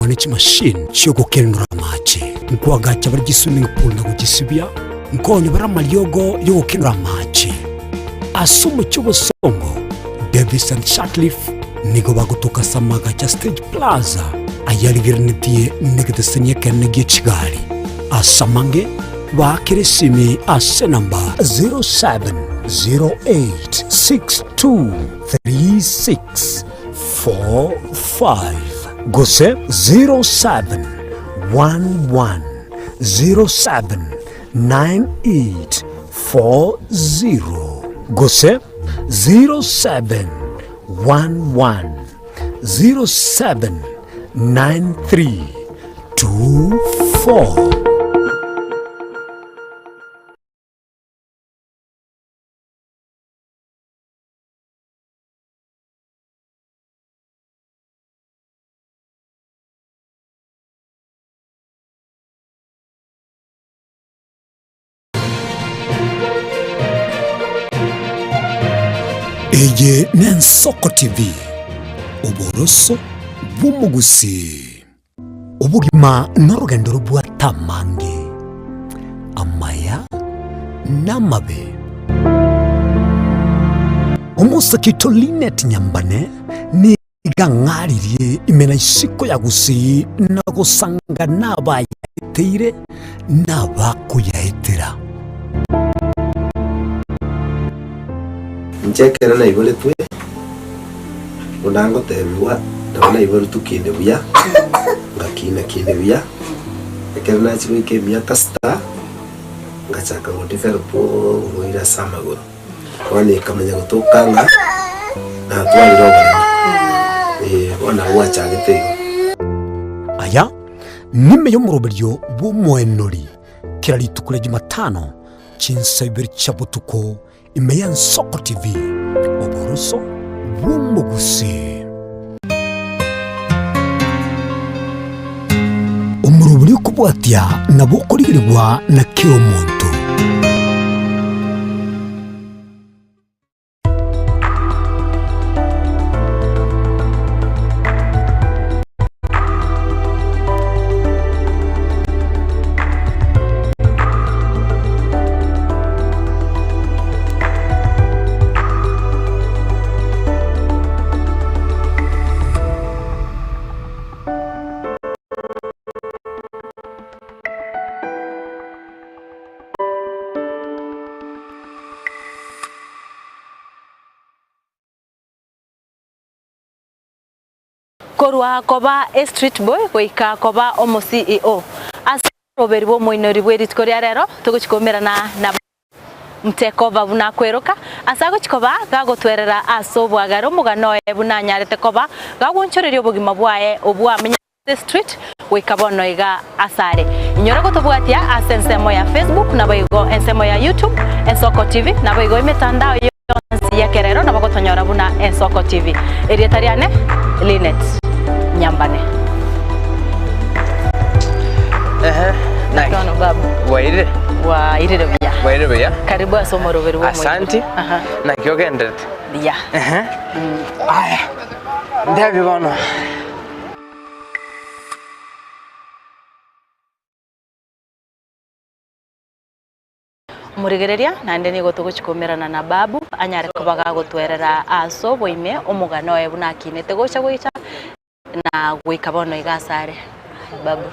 ne chimashini chi'ogokenura amache, nkoagacha bare chiswimming pool na gochisibia, nkonya bare amariogo y'ogokenura amache. Ase omochie obosongo, Davis and Sutcliffe nigo bagotoka ase amagacho a Stage Plaza ayarigereretie negeteseni ekenene gie chigari. Ase amange, baakere esimi ase enamba 0708623645 gose 0711079840 gose 0711079324. Eye n'Ensoko TV, oboroso bw'omogusii. Obogima norogendo robwate amange, amaya na amabe. Omosake oito Linet Nyambane nigo ang'aririe ime na isiko ya Gusii na gosanga nabayaeteire na abakoyaetera. Inche ekero naiboretwe, buna ngotebigwa, nabo naiboretwe kinde buya, ngakina kinde buya, ekero nachia goika emiaka sita, ngachaka go develop oborwaire ase amagoro. Bono ekamanya gotoka ng'a natwarire oboremo, eh, bono nabo gwachagete igo. Aya nime y'omoroberio bw'omoenori kera rituko ria Jumatano chinsa ibere chia botuko ime y'Ensoko TV, oboroso bw'omogusii. Omoroberio okobwatia nabo okorigerigwa na kera omonto. Korwa koba a street boy goika koba omo CEO. Ase oroberi bw'omoinori bwe rituko ria rero togochia koumerana na Mtekova buna akweroka, ase agochia koba gagotwerera ase obwagare omogano oye buna anyarete koba gagwonchoreria obogima bwaye obwo amenyete ase street goika bono iga asare. Inyora gotobwatia ase ensemo ya Facebook naboigo ensemo ya YouTube Ensoko TV naboigo emetandao yonsi y'ekerero nabo gotonyora buna Ensoko TV. Erieta riane Linet Nyambane. Ehe, naki? Bono babu. Bwairire? Bwairire buya. Bwairire buya? Karibu ase omoroberi bw'omoika. Asanti. Aha. Naki ogenderete? Buya. Ehe. Aya, ntebi bono. Omorigereria, naende nigo togochia koumerana na Babu, anyare koba gagotwerera ase oboime omogano oye buna akinete gocha goicha na goika bono iga asare. Babu.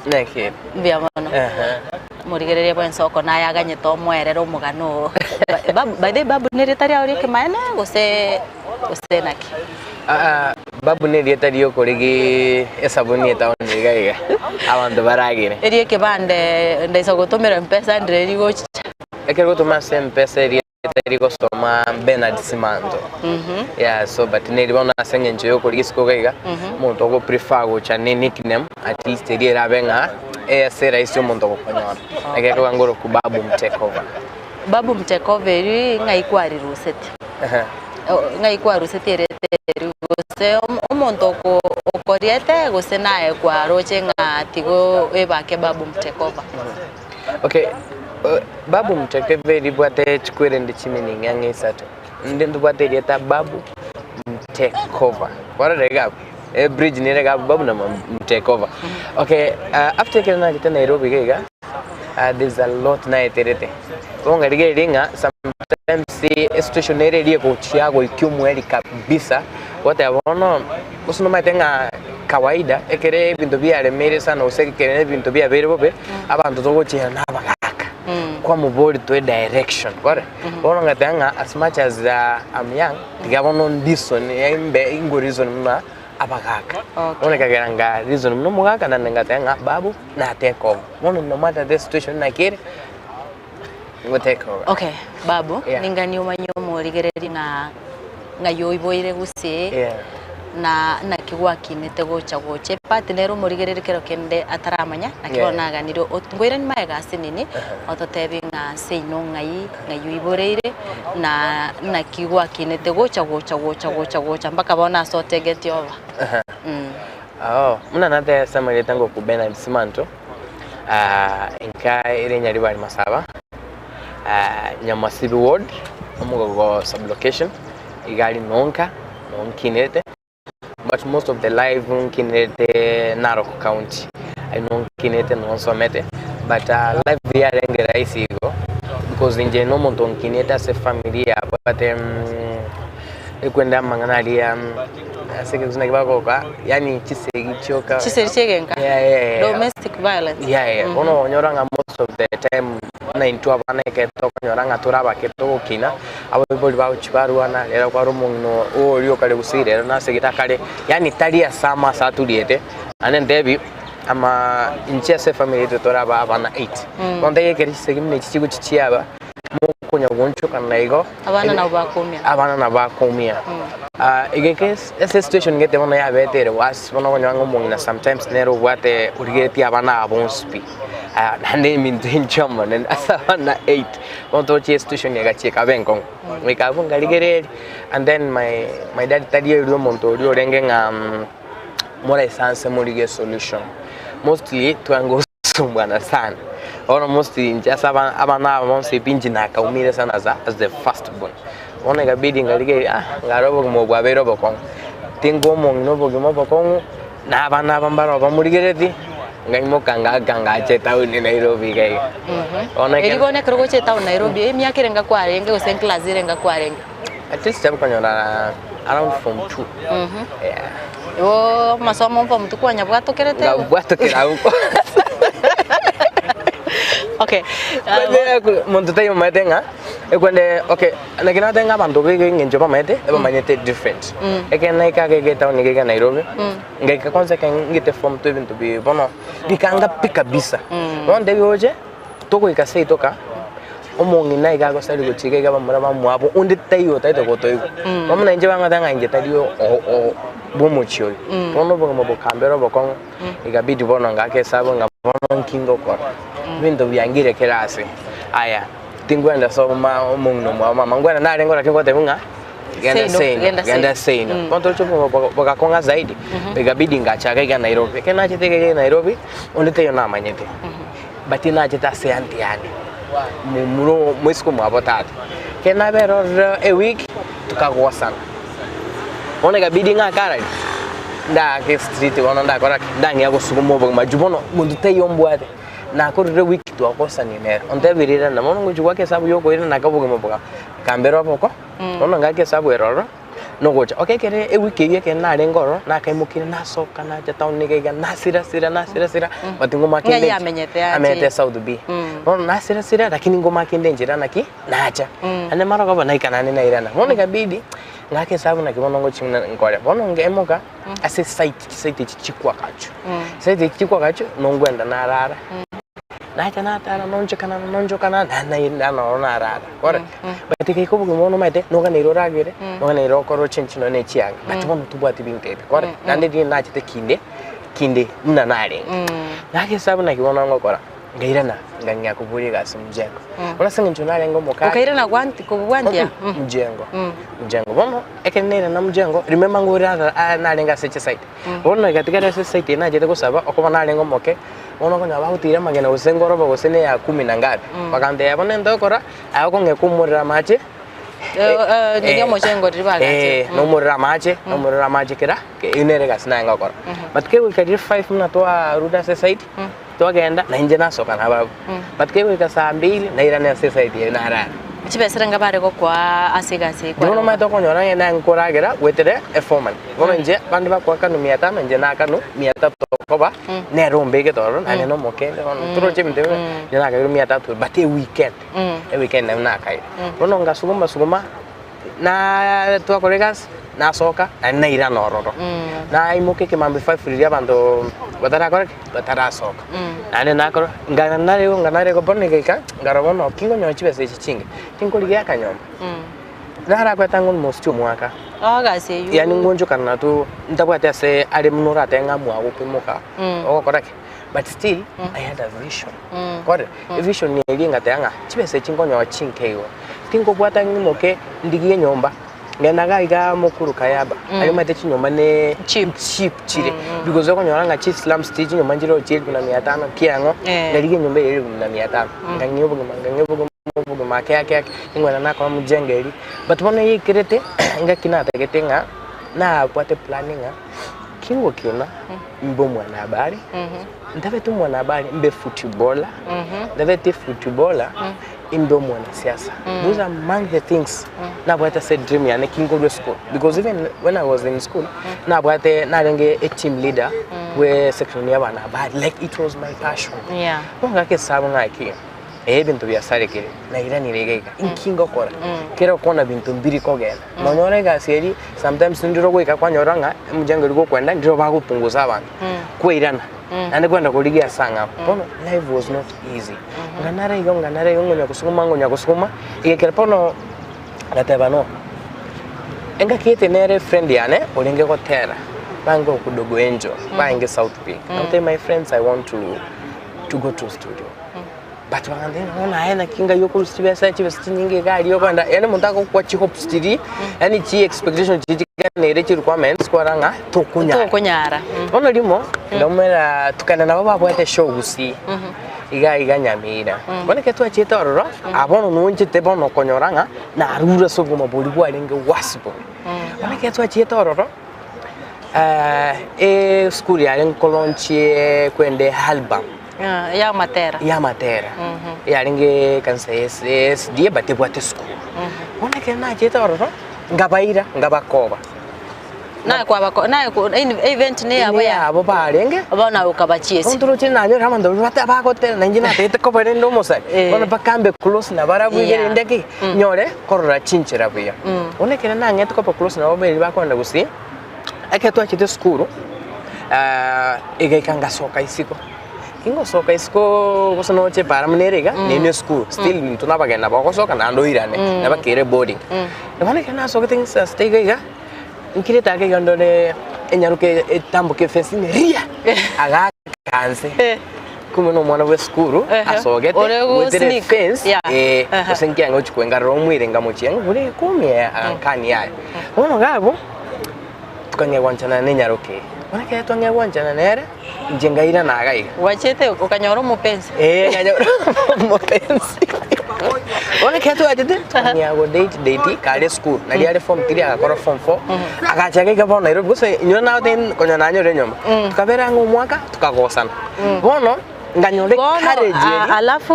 Naki? Mbuya mono. Ehe. Omorigereria bw'ensoko naye aganyete omoerere omogano oo. Babu, by the way Babu nerieta riao ri'ekemanene gose gose naki? Aa, Babu nerieta riokorigi esabuni etaoni iga iga, abanto baragere. Erio ekebande ndaisa gotomera mpesa ndire rigochicha. Ekero gotoma ase mpesa erieta rigosoma Bernard Simanto. Yeah, so but neri bono ase eng'encho yokorigia isiko iga iga, omonto ogo prefer gocha ne nickname at least eria erabe ng'a ase erahisi omonto gokonyora. Naki ekoba ngoroku Babu Mtekova. Babu Mtekova erio ng'ai kwariruseti? Ng'ai kwarusetie erieta eri gose omonto okoriete gose naye kwaroche ng'a tiga oebake Babu Mtekova? Okay, Babu Mtekova eribwate chikwerende chimeaning ang'e isato. Inde ntobwate erieta Babu Mtekova. Kwarorire iga abwo? E bridge nere iga Babu na Take over. Okay, after ekero nachete Nairobi iga iga, there's a lot naeterete. Bono ngarigereria ng'a sometimes esituation nere eria egochia goikia omweri kabisa, goteba bono gose nomanyete ng'a kawaida ekere ebinto biaremeire sana gose ekere ebinto biabeire bobe, abanto togochiera na abagaka, kwamoboria toe direction, kore? Bono ngateba ng'a as much as I'm young, tiga bono ndison mbe ingo reason buna abagaka. Okay. Bono ekagera nga reason buna omogaka naende ngateba ng'a babu na take over. Bono no matter the situation naki ere, nigo take over. Okay, babu, Yeah. ninganie omanye omorigereria ng'a ng'ai oiboire gose Yeah. na naki gwakinete gocha gocha epart nere omorigereria kero kende ataramanya naki Yeah. bono naganire ot nkoiranie magega ase nini ototebi ng'a ase ino ng'ai ng'ai oiboreire na naki gwakinete gocha gocha gocha gocha gocha mpaka bono ase otegetie oba. Oo, buna natebia ase amarieta ngoku Bernard Simanto, nka ere Nyaribari Masaba, Nyamasibi ward, omogogo sub-location, iga aria nonka, nonkinete. But most of the life nkinete Narok county aye nonkinete nonsomete but life yarenge rahisi igo because inche nomonto nkinete ase efamiri yabwate ekwenda amang'ana aria ase ekegusii naki bagoka yaani chisegi chioka Chisegi chia egenka? Yeah, yeah, yeah. Domestic violence? Yeah, yeah. Bono okonyora ng'a most of the time buna intwe abana ekero tokonyora ng'a tore abake togokina Abaibori bagochia barwana, rero kware omong'ina oria okare gose rero nasegete akare, yaani tari ase amaso aturiete, naende ntebi ama inche ase efamiri yaito tore aba abana eight. Bono ntaiyo ekero chisegi buna echi chigochia chiaba, mokonya goonchokana igo, Abana nabo bakoumia. abana nabo bakoumia. Egeke ase esituation gete bono yabete ere worse, bono okonyora ng'a omong'ina sometimes nere obwate origeretie abana aba bonsi pi. Naende eminto inche omonene ase abana eight, bono togochia esituation egachia ekaba enkong'u. Goika abwo nkarigereria, and then my my dad tari oria omonto oria orenge ng'a moraisanse morigie esolution. Mostly twanga gosumbwana sana, bono mostly inche ase aba abana aba bonsi pi inche nakaumire sana as a as the first born. Bono ekabidi nkarigereria ah, nkarora obogima obo bwabeire obokong'u, tinkoa omong'ina obogima obokong'u, na abana aba mbaro bamorigeretie. Ngaimoka ngaaka ngacha etaoni Nairobi iga iga. Bono Erio ekero bono ekero gocha etaoni Nairobi, emiaka ere enga kwarenge gose eclass ere enga kwarenge? At least abakonyora around form two. Yeah. Igo amasomo form two kwanyabwatokerete igo? Ngabwatokera abwo. Okay. Kwanza monto taiyo omanyete ng'a ekwende okay naki nagoteba ng'a abanto baiga eng'encho bamanyete ebamanyete different. Ekero naika iga etaoni iga iga Nairobi. Ngaika kwanza ekero ng'ite form two ebinto bi bono bikanga pi kabisa. Bono ntebi oche, togoika seito ka, omong'ina iga agosari gochia iga iga bamura bamwabo onde taiyo otaete gotoigwa. Bono buna inche bangoteba ng'a inche tari o- o- o bwa omochie oyo. Bono obogima bokambera obokong'u, ikabidi bono ngake esabu ng'a bono nki ngokora, ebinto biangire kera ase. Aya, tingwenda sobo ma omong'ina omwabo mama, ngwenda narenge ore ngotebiwa ng'a. Genda Seino, seino, genda genda seino. seino. Bono toroche bogakong'a zaidi, ikabidi ngachaka iga Nairobi. Ekero nachete iga iga Nairobi, onde taiyo namanyete. But nachete ase aunty yane, momura omoiseke omwabo tata. Ekero nabere ororo eweek, tokagosana. Bono ikabidi ng'ake arari, ndake street bono ndakora ki, ndang'ea gosuguma obogima juu bono monto taiyo ombwate. Nakorire ewiki twagosania nere, ontebirie irana bono ngochia goaka esabu ya okoirana ake obogima boka kambera oboko, bono ngake esabu ere ororo, nogocha. Okay ekere ewiki eywo ekere narenge ororo, nakaimokire nasoka nacha town iga iga nasira sira nasira sira, but ngomake Ng'ai inde amenyete ache? amenyete South B. Bono nasira sira lakini ngomake inde enchera naki, nacha. Naende marogoba naika naende nairana. Bono ikabidi, ngake esabu naki bono ngochia nkore. Bono nkaimoka. Ase esite, chisite echi chikwagachwa, chisite echi chikwagachwa nongwenda narara, nacha natara nonchokana nonchokana naenda noro narara kore but egaika obogima bono omanyete noganeire oragere, noganeire okore ochenche nonye ne chianga but bono tobwati binto ebi kore naende riria nachete kinde kinde buna narenge. Ng'ake esabu naki bono ngokora. Ngairana, ngang'ea koboria egasi mjengo. Bono ase eng'encho narenge omokani. Okairana gwanti kobwantia? Mjengo. Mjengo. Bono, ekero nairana mjengo, remember ng'a ore ara aa narenge ase chisite. Bono igatigara ase esite eye nachete gosaba, okoba narenge omoke, bono okonyora bagotira amagena gose ngoroba gose na eya kumi na ngapi. Bagantebia bono egento ogokora, aye okong'ea komorera amache. Eh, eh, riria omochengo riria bagachire. Eh, naumorera amache, naumorera amache kera, eyio nere egasi naye ngokora. But kegoika riria five buna twarure ase eside, twagenda, na inche nasoka nabarabwo. But kegoika saa mbili, nairane ase eside eye narara. Chibesa erenga bare gokoa ase egasi eye Bono kware omanyete okonyora ng'a naye nkoragera goetera eforeman. Bono inche abande bakoakanwa mia tano, inche nakanwa mia tatu okoba, nere ombegete ororo, naende na omokende bono toroche ebinto ebio, inche nakairwe mia tatu but eweekend. Eweekend nabo nakaire. Bono ngasuguma suguma, na twakora egasi, nasoka, naende nairana ororo. Naimoka ekemambia five riria abanto batarakora ki? Batarasoka. Naende nakora, ngana narigwa ngana narigwa bono egaika, nkarora bono kingonyora chibesa echi chinge, tinkorigia akanyomba. Narakwete ang'e almost omwaka. Oo egasi eywo. Yaani ngonchokana na tu ntabwati ase are buna oratebe ng'a mwago koimoka, ogokora ki? But still, I had a vision. Kore, evision eria engateba ng'a chibesa echi nkonyora chinke igo, tinkobwata ng'imoke ndigie enyomba, ngenda iga igaa Mukuru Kayaba, aria omanyete chinyomba ne Cheap. cheap chire, because okonyora ng'a chislums chire chinyomba nchire oo chia elfu na mia tano kiang'o, ngarigia enyomba eye elfu na mia tano, ngang'ia obogima ngang'ia obogima obogima ake ake ake, ning'wena nakora mjengo eria, but bono eyaikerete, engaki natagete ng'a nabwate plan ng'a kingokina mbe omwanahabari, ntabete omwanahabari mbe footballer, ntabete footballer imbe omwanasiasa. Those are among the things nabwate ase dream yane kinkorwa esukuru because even when I was in school nabwate narenge a team leader bwe section ya abanahabari like it was my passion. Yeah. Bono ng'ake esabu ng'aki eh ebinto biasarekire nairanire iga iga inki ngokora kera okona binto mbiri kogenda nonyore egasi eria sometimes ndire ogoika kwanyora ng'a omojengo oria gokwenda ndire bagopunguza abanto kwairana naende kwenda korigia ase ang'ao bono life was not easy ng'a nare igo ng'a nare igo ngonya gosuguma ngonya gosuguma egekero bono ngateba no engaki gete nere friend yane orenge gotera bange okudogo angel bange south pink mm. my friends i want to to go to studio But bagantebia ng'a bono aye naki ngai okorusia chibesa chibesa chinyinge iga aria okogenda yaani omonto agokwa chihopes chiria yaani chi expectation chiria chiganere chi requirements kwarora ng'a tokonyara. Tokonyara. Bono rimo nkaumera tokagenda nabo babwate show gusii iga iga Nyamira. Bono ekero twachiete ororo aa bono nonchete bono okonyora ng'a narure ase obogima boria bwarenge worse bobe. Bono ekero twachiete ororo esukuru yare nkolaunchie kwende album. Y'amatera. Y'amatera. Yarenge ekanisa ya SDA but ebwate esukuru. Bono ekero nachete ororo, nkabaira nkabakoba. Naye kwabako naye ko event ne yabo ya Neyabo barenge. Bono naye okabachiesia. Bono toroche nanyora abanto baria bata bagotera nainche natagete koba rende omosani. Bono mpaka mbe close nabarabwo iga Yeah. rende ki, nyore korora chinchera buya. Bono ekero nang'ete koba close nabo baria bakorenda gusii, Ekero twachete esukuru, egaika ngasoka isiko, kingosoka isiko gose noche epara buna ere iga, nere na esukuru still intwe na abageni nabo ogosoka naende oirane, nabakere boarding. Bono ekero nasogete ng'a saa sita iga iga, nkirete ake iga ndore enyaroka etamboke efence ng'a riia, agaaka nse, kumbe na omwana bwa esukuru asogete Ore goetera gosneak. efence Yeah. eh, gose nkiang'e gochia koengarera omoire ngamochia ng'a buna ekumi eye agankania yaya. Bono iga abwo. Tokang'ea gwanchana nenyaroke eye. Bono ekero twang'ea gwanchana nere, inche nkairana iga iga. Gwachete okanyora omopensi. Ee, nkanyora omopensi. Bono ekero twachete, twang'ea go date date kare esukuru, nari are form three agakora form four, agacha iga iga bono Nairobi, gose inwe nagotebi konya nanyore nyomba. Tukabera ang'e omwaka, tukagosana. Bono, nkanyora Bono ecourage a- eria. alafu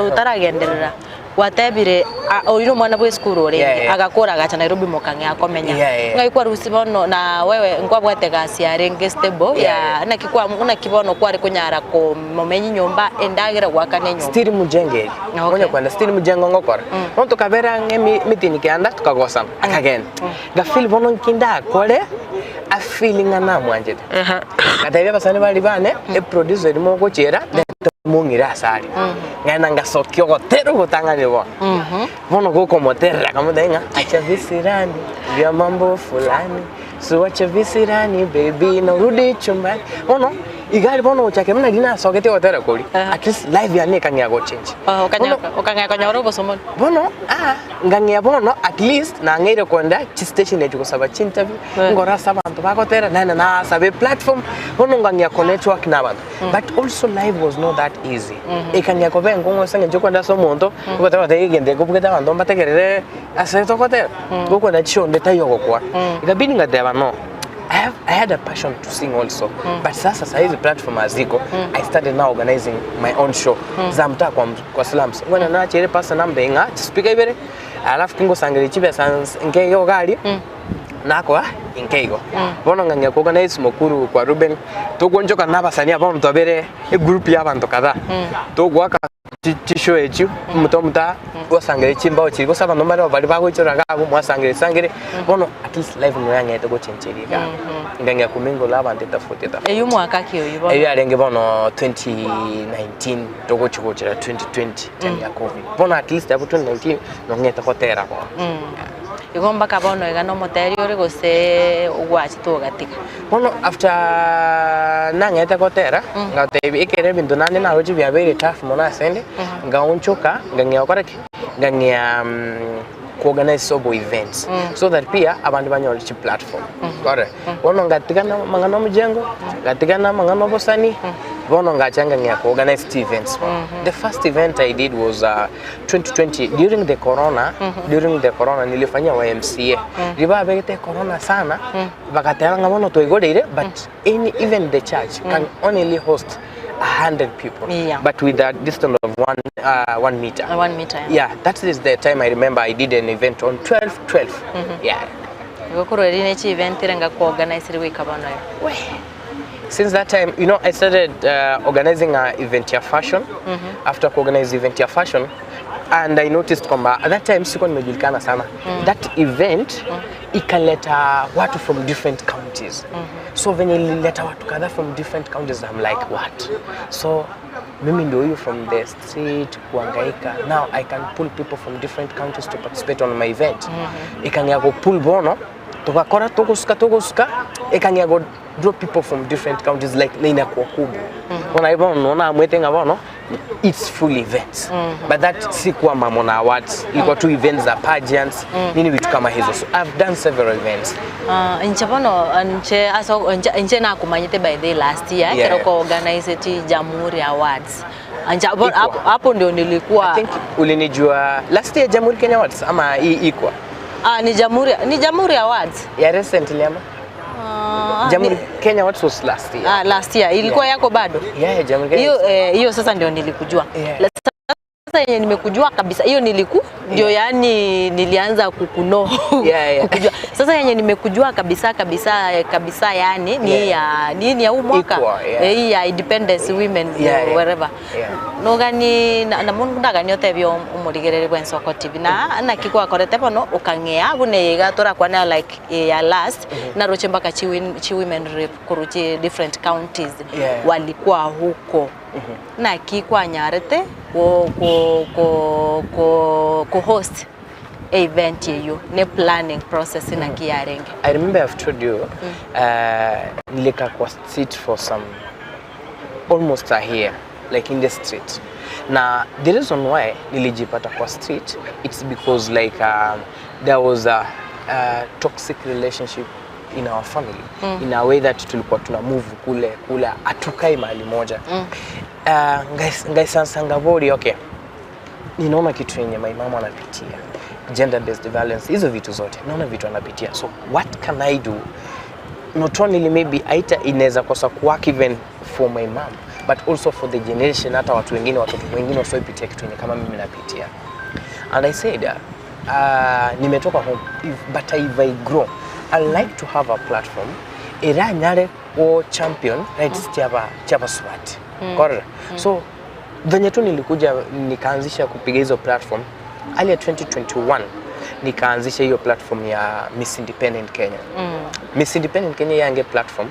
otaragenderera. Gwatebire, ah, oyio nomwana bw'esukuru orenge, Yeah, yeah. agakora agacha Nairobi mokang'ea komenya. Yeah, yeah. Ng'ai kwarusia bono na wewe nkwabwate egasi yarenge stable Yeah, ya yeah. naki kwa naki bono kware konyara komomenya enyomba endagera goakana enyomba. Still mjengo eri Okay. onya kwenda still mjengo ngokora bono tokabera ang'e emi emitinyi kianda tukagosana akagenda ngafeel bono nki ndakore afeel ng'a namwanchete ngatebia abasani baria bane eproducer eria mogochiera reta mong'ire ase aria Ng'enda ngasokia ogotera ogotang'ani bono. Bono gokomoterera akamotebia ng'a acha visirani vya mambo fulani siwache visirani baby narudi chumbani. Bono. Iga aria bono gochakera buna riria nasogete gotera koria, at least life yane ekang'ea gochenji. Oh, okang'ea konyora obosomoni. Bono aa ngang'ea bono at least nang'eire kogenda chistation echi gosaba chinterview, ngore ase abanto bagotera naende nasaba eplatform, bono ngang'ea konetwork na abanto. But also life was not that easy. Ekang'ea koba enkong'u ase eng'encho okogenda ase omonto, ogoteba gose egento eke obugete abanto mbategerere ase togotera, gokogenda chionde taiyo ogokwana. Ikabidi ngateba no. I have I had a passion to sing also but sasa saizi platform haziko I started now organizing my own show za mtaa kwa, kwa slums ngwena nachere pastor nambe ng'a chispeaker ibere alafu kingosangereria chibesa nse- nke igo iga aria nakoa inke igo bono ng'ang'ea kuorganize mokuru kwa Ruben togoonchoka na abasanii aba bono twabere egroup ya abanto kadhaa togoaka chishow echio, omonto omonto gwasangereria chimbao chiria, gose abanto mbare baria bagoichora iga abwo mwasangereria sangereria, bono at least life nigo yang'ete gochencheria iga abwo. Nkang'ea komingle abanto etofauti etofauti. Eywo mwaka ki oywo bono? Eywo yarenge bono 2019 togochi gochera 2020 time ya covid. Bono at least abwo 2019 nong'ete gotera bono. Igo mpaka bono iga nomoteri ore gose ogwachete ogatiga? Bono after nang'ete gotera, ngatebia ekero ebinto naende naroche biabeire tough mono asende, ngaonchoka ngang'ea gokora ki? Ngang'ea kuorganize sobo events so that pia abanto banyore chiplatform kore. Bono ngatigana amang'ana omojengo, ngatigana amang'ana obosani, bono ngacha ngang'ea kuorganize chi events bono. The first event I did was 2020 during the corona, during the corona nilifanyia YMCA. Riria babegete corona sana, Bagateba ng'a bono twaigoreire but any even the church can only host 100 people Yeah. but with a distance of one, uh, 1 meter. 1 meter, yeah. Yeah, that is the time I remember I did an event on 12 12. Yeah. Igo korwa erio ne chi-event ere ngakoorganisire goika bono iga. Since that time, I started organizing a event ya fashion. After kuorganize event ya fashion, and I noticed kwamba at that time sikuwa nimejulikana sana. That event ikaleta watu from different counties. So venye ilileta watu kadhaa from different counties, I'm like, what? So mimi ndio huyu from the street kuhangaika. Now I can pull people from different counties to participate on my event. Ikang'ea go pull bono tugakora tugusuka tugusuka ikang'ea go draw people from different counties like na inakuwa kubwa. Ona hivyo unaona amwete ng'a bono it's full events. But that si kuwa mambo na awards, ilikuwa tu events za pageants, nini vitu kama hizo. So I've done several events. Ah, inche bono inche ase inche inche nakomanyete by the last year ekero ko organise ti Jamhuri Awards. Inche hapo Ikwa. hapo hapo ndio nilikuwa I think ulinijua last year Jamhuri Kenya Awards ama hii ikwa ah, ni Jamhuri Awards. ya recently ama Ah, Jamhuri Kenya Awards was last year. Ah, last year ilikuwa yako bado? Yeah, Jamhuri Kenya. Hiyo eh, hiyo sasa ndio nilikujua. Sasa yenye nimekujua kabisa hiyo niliku ndio yani nilianza kukuno kukujua. Sasa yenye nimekujua kabisa kabisa eh, kabisa yani ni ya nini ya huu mwaka Equal, yeah. Eh, hii ya Independence Women wherever. Nogani na na mundu ndagani otebia omorigereri bwa Ensoko TV na naki gwakorete bono okang'ea buna iga torakwana like eh, ya last naroche mpaka chi women rep korwa chi different counties walikuwa huko naki kwanyarete go go go go go host event eywo ne planning process naki yarenge? I remember I've told you nilikaa kwa street for some almost a year like in the street na the reason why nilijipata kwa street, it's because like there was a toxic relationship in our family in a way that tulikuwa tuna move kule kule hatukai mahali moja ngaisansanga bori okay ninaona kitu yenye my mama anapitia gender based violence hizo vitu zote naona vitu anapitia so what can I do not only maybe aita inaweza kosa kuwork even for my mom but also for the generation hata watu wengine watoto wengine wasioipitia kitu yenye kama mimi napitia and I said nimetoka home but if I grow I like to have a platform iranyare wo champion rights chaba swat mm. So venye tu nilikuja nikaanzisha kupiga hizo platform earlier 2021 nikaanzisha hiyo platform ya Miss Independent Kenya Miss Independent Kenya yange platform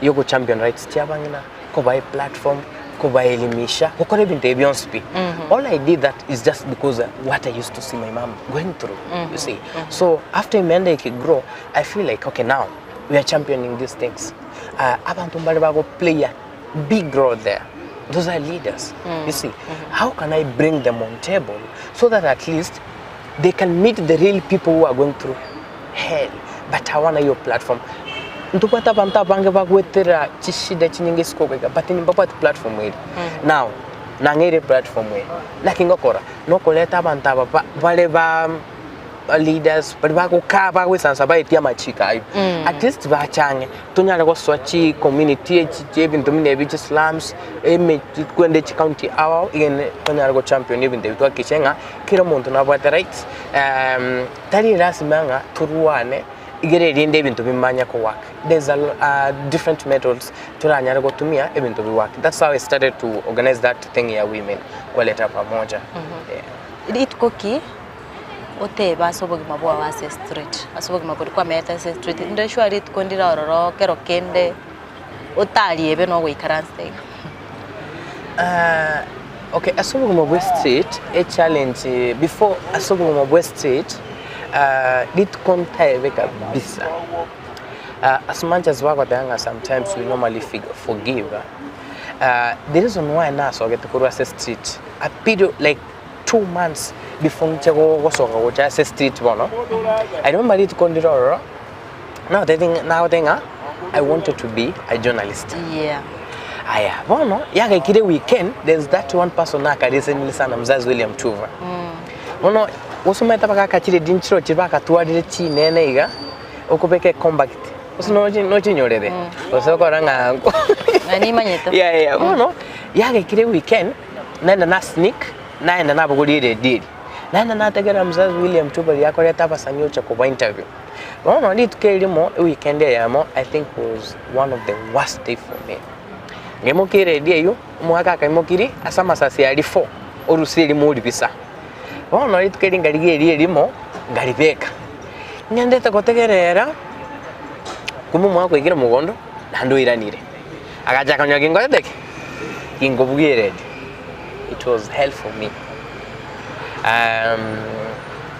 yoko champion rights chiabang'ina kobae platform kubaelimisha gukora ebinto ebio bionsi pi all I did that is just because what I used to see my mom going through you see so after imeenda ikigrow I feel like okay now we are championing these things abantu mbali bago play a big role there. Those are leaders. You see, how can I bring them on table so that at least they can meet the real people who are going through hell but hawana hiyo platform. Ntobwate abanto abange bagwetera chishida chinyinge isiko iga but mbabwati platform eri. Now, nang'eire platform eye, naki ngokora? Nokoreta abanto aba ba- bare ba leaders baria bagokaa bagoisansa baetie amachiko aywo at least bachange tonyare gosoa chi community echi chia ebinto buna ebi chi slums emechi kwende chi county ao egene tonyare go champion ebinto ebi twahakikishe ng'a kera omonto nabwate rights tari lasima ng'a torwane igere erinde ebinto bimanye ko work there's a different methods toranyare gotumia ebinto bi work that's how I started to organize that thing ya women kwaleta pamoja yeah. Rituko ki otebe ase obogima bwao ase street, ase obogima boria kwamenyete ase street, inde sure rituko ndire ororo kero kende otariebe na ogoikaransa iga. Okay, ase obogima bwa street, echallenge before ase obogima bwa street, rituko ntaebe kabisa, as much as bagoteba ng'a sometimes we normally forgive, the reason why nasogete korwa ase street, a period like 2 months before nche gosoka gocha ase street bono, I remember rituko ndire ororo, nagotebeti nagoteba ng'a I wanted to be a journalist. Aya, bono yagaikire weekend, there's that one person nakaresenire sana, mzazi William Tuva. Bono gosomete bagaka chiredio nchirochio bakatwarire chinene iga, okobeka ecompact, gose nochi nochinyorere, gose okora ng'a Ng'a nimanyete. Yeah, bono yagaikire weekend, naenda na sneak, naenda nabogoria eredio eria, naenda nategerera mzazi William Tuva riria akoreta abasanii ocha koba interview. Bono rituko erimo, eweekend eyemo, I think was one of the worst day for me. Ngaimokia eredio eywo, omogaka akaimokirie ase amasasi aria four, orusia erimo oribisa. Bono rituko eri nkarigia erio erimo, nkaribeka. Ng'endete gotegerera, kumbe omogaka oikire mogondo, naende oiranire. Agacha akanyora ginkorete ki? Ginkobugia eredio. It was hell for me.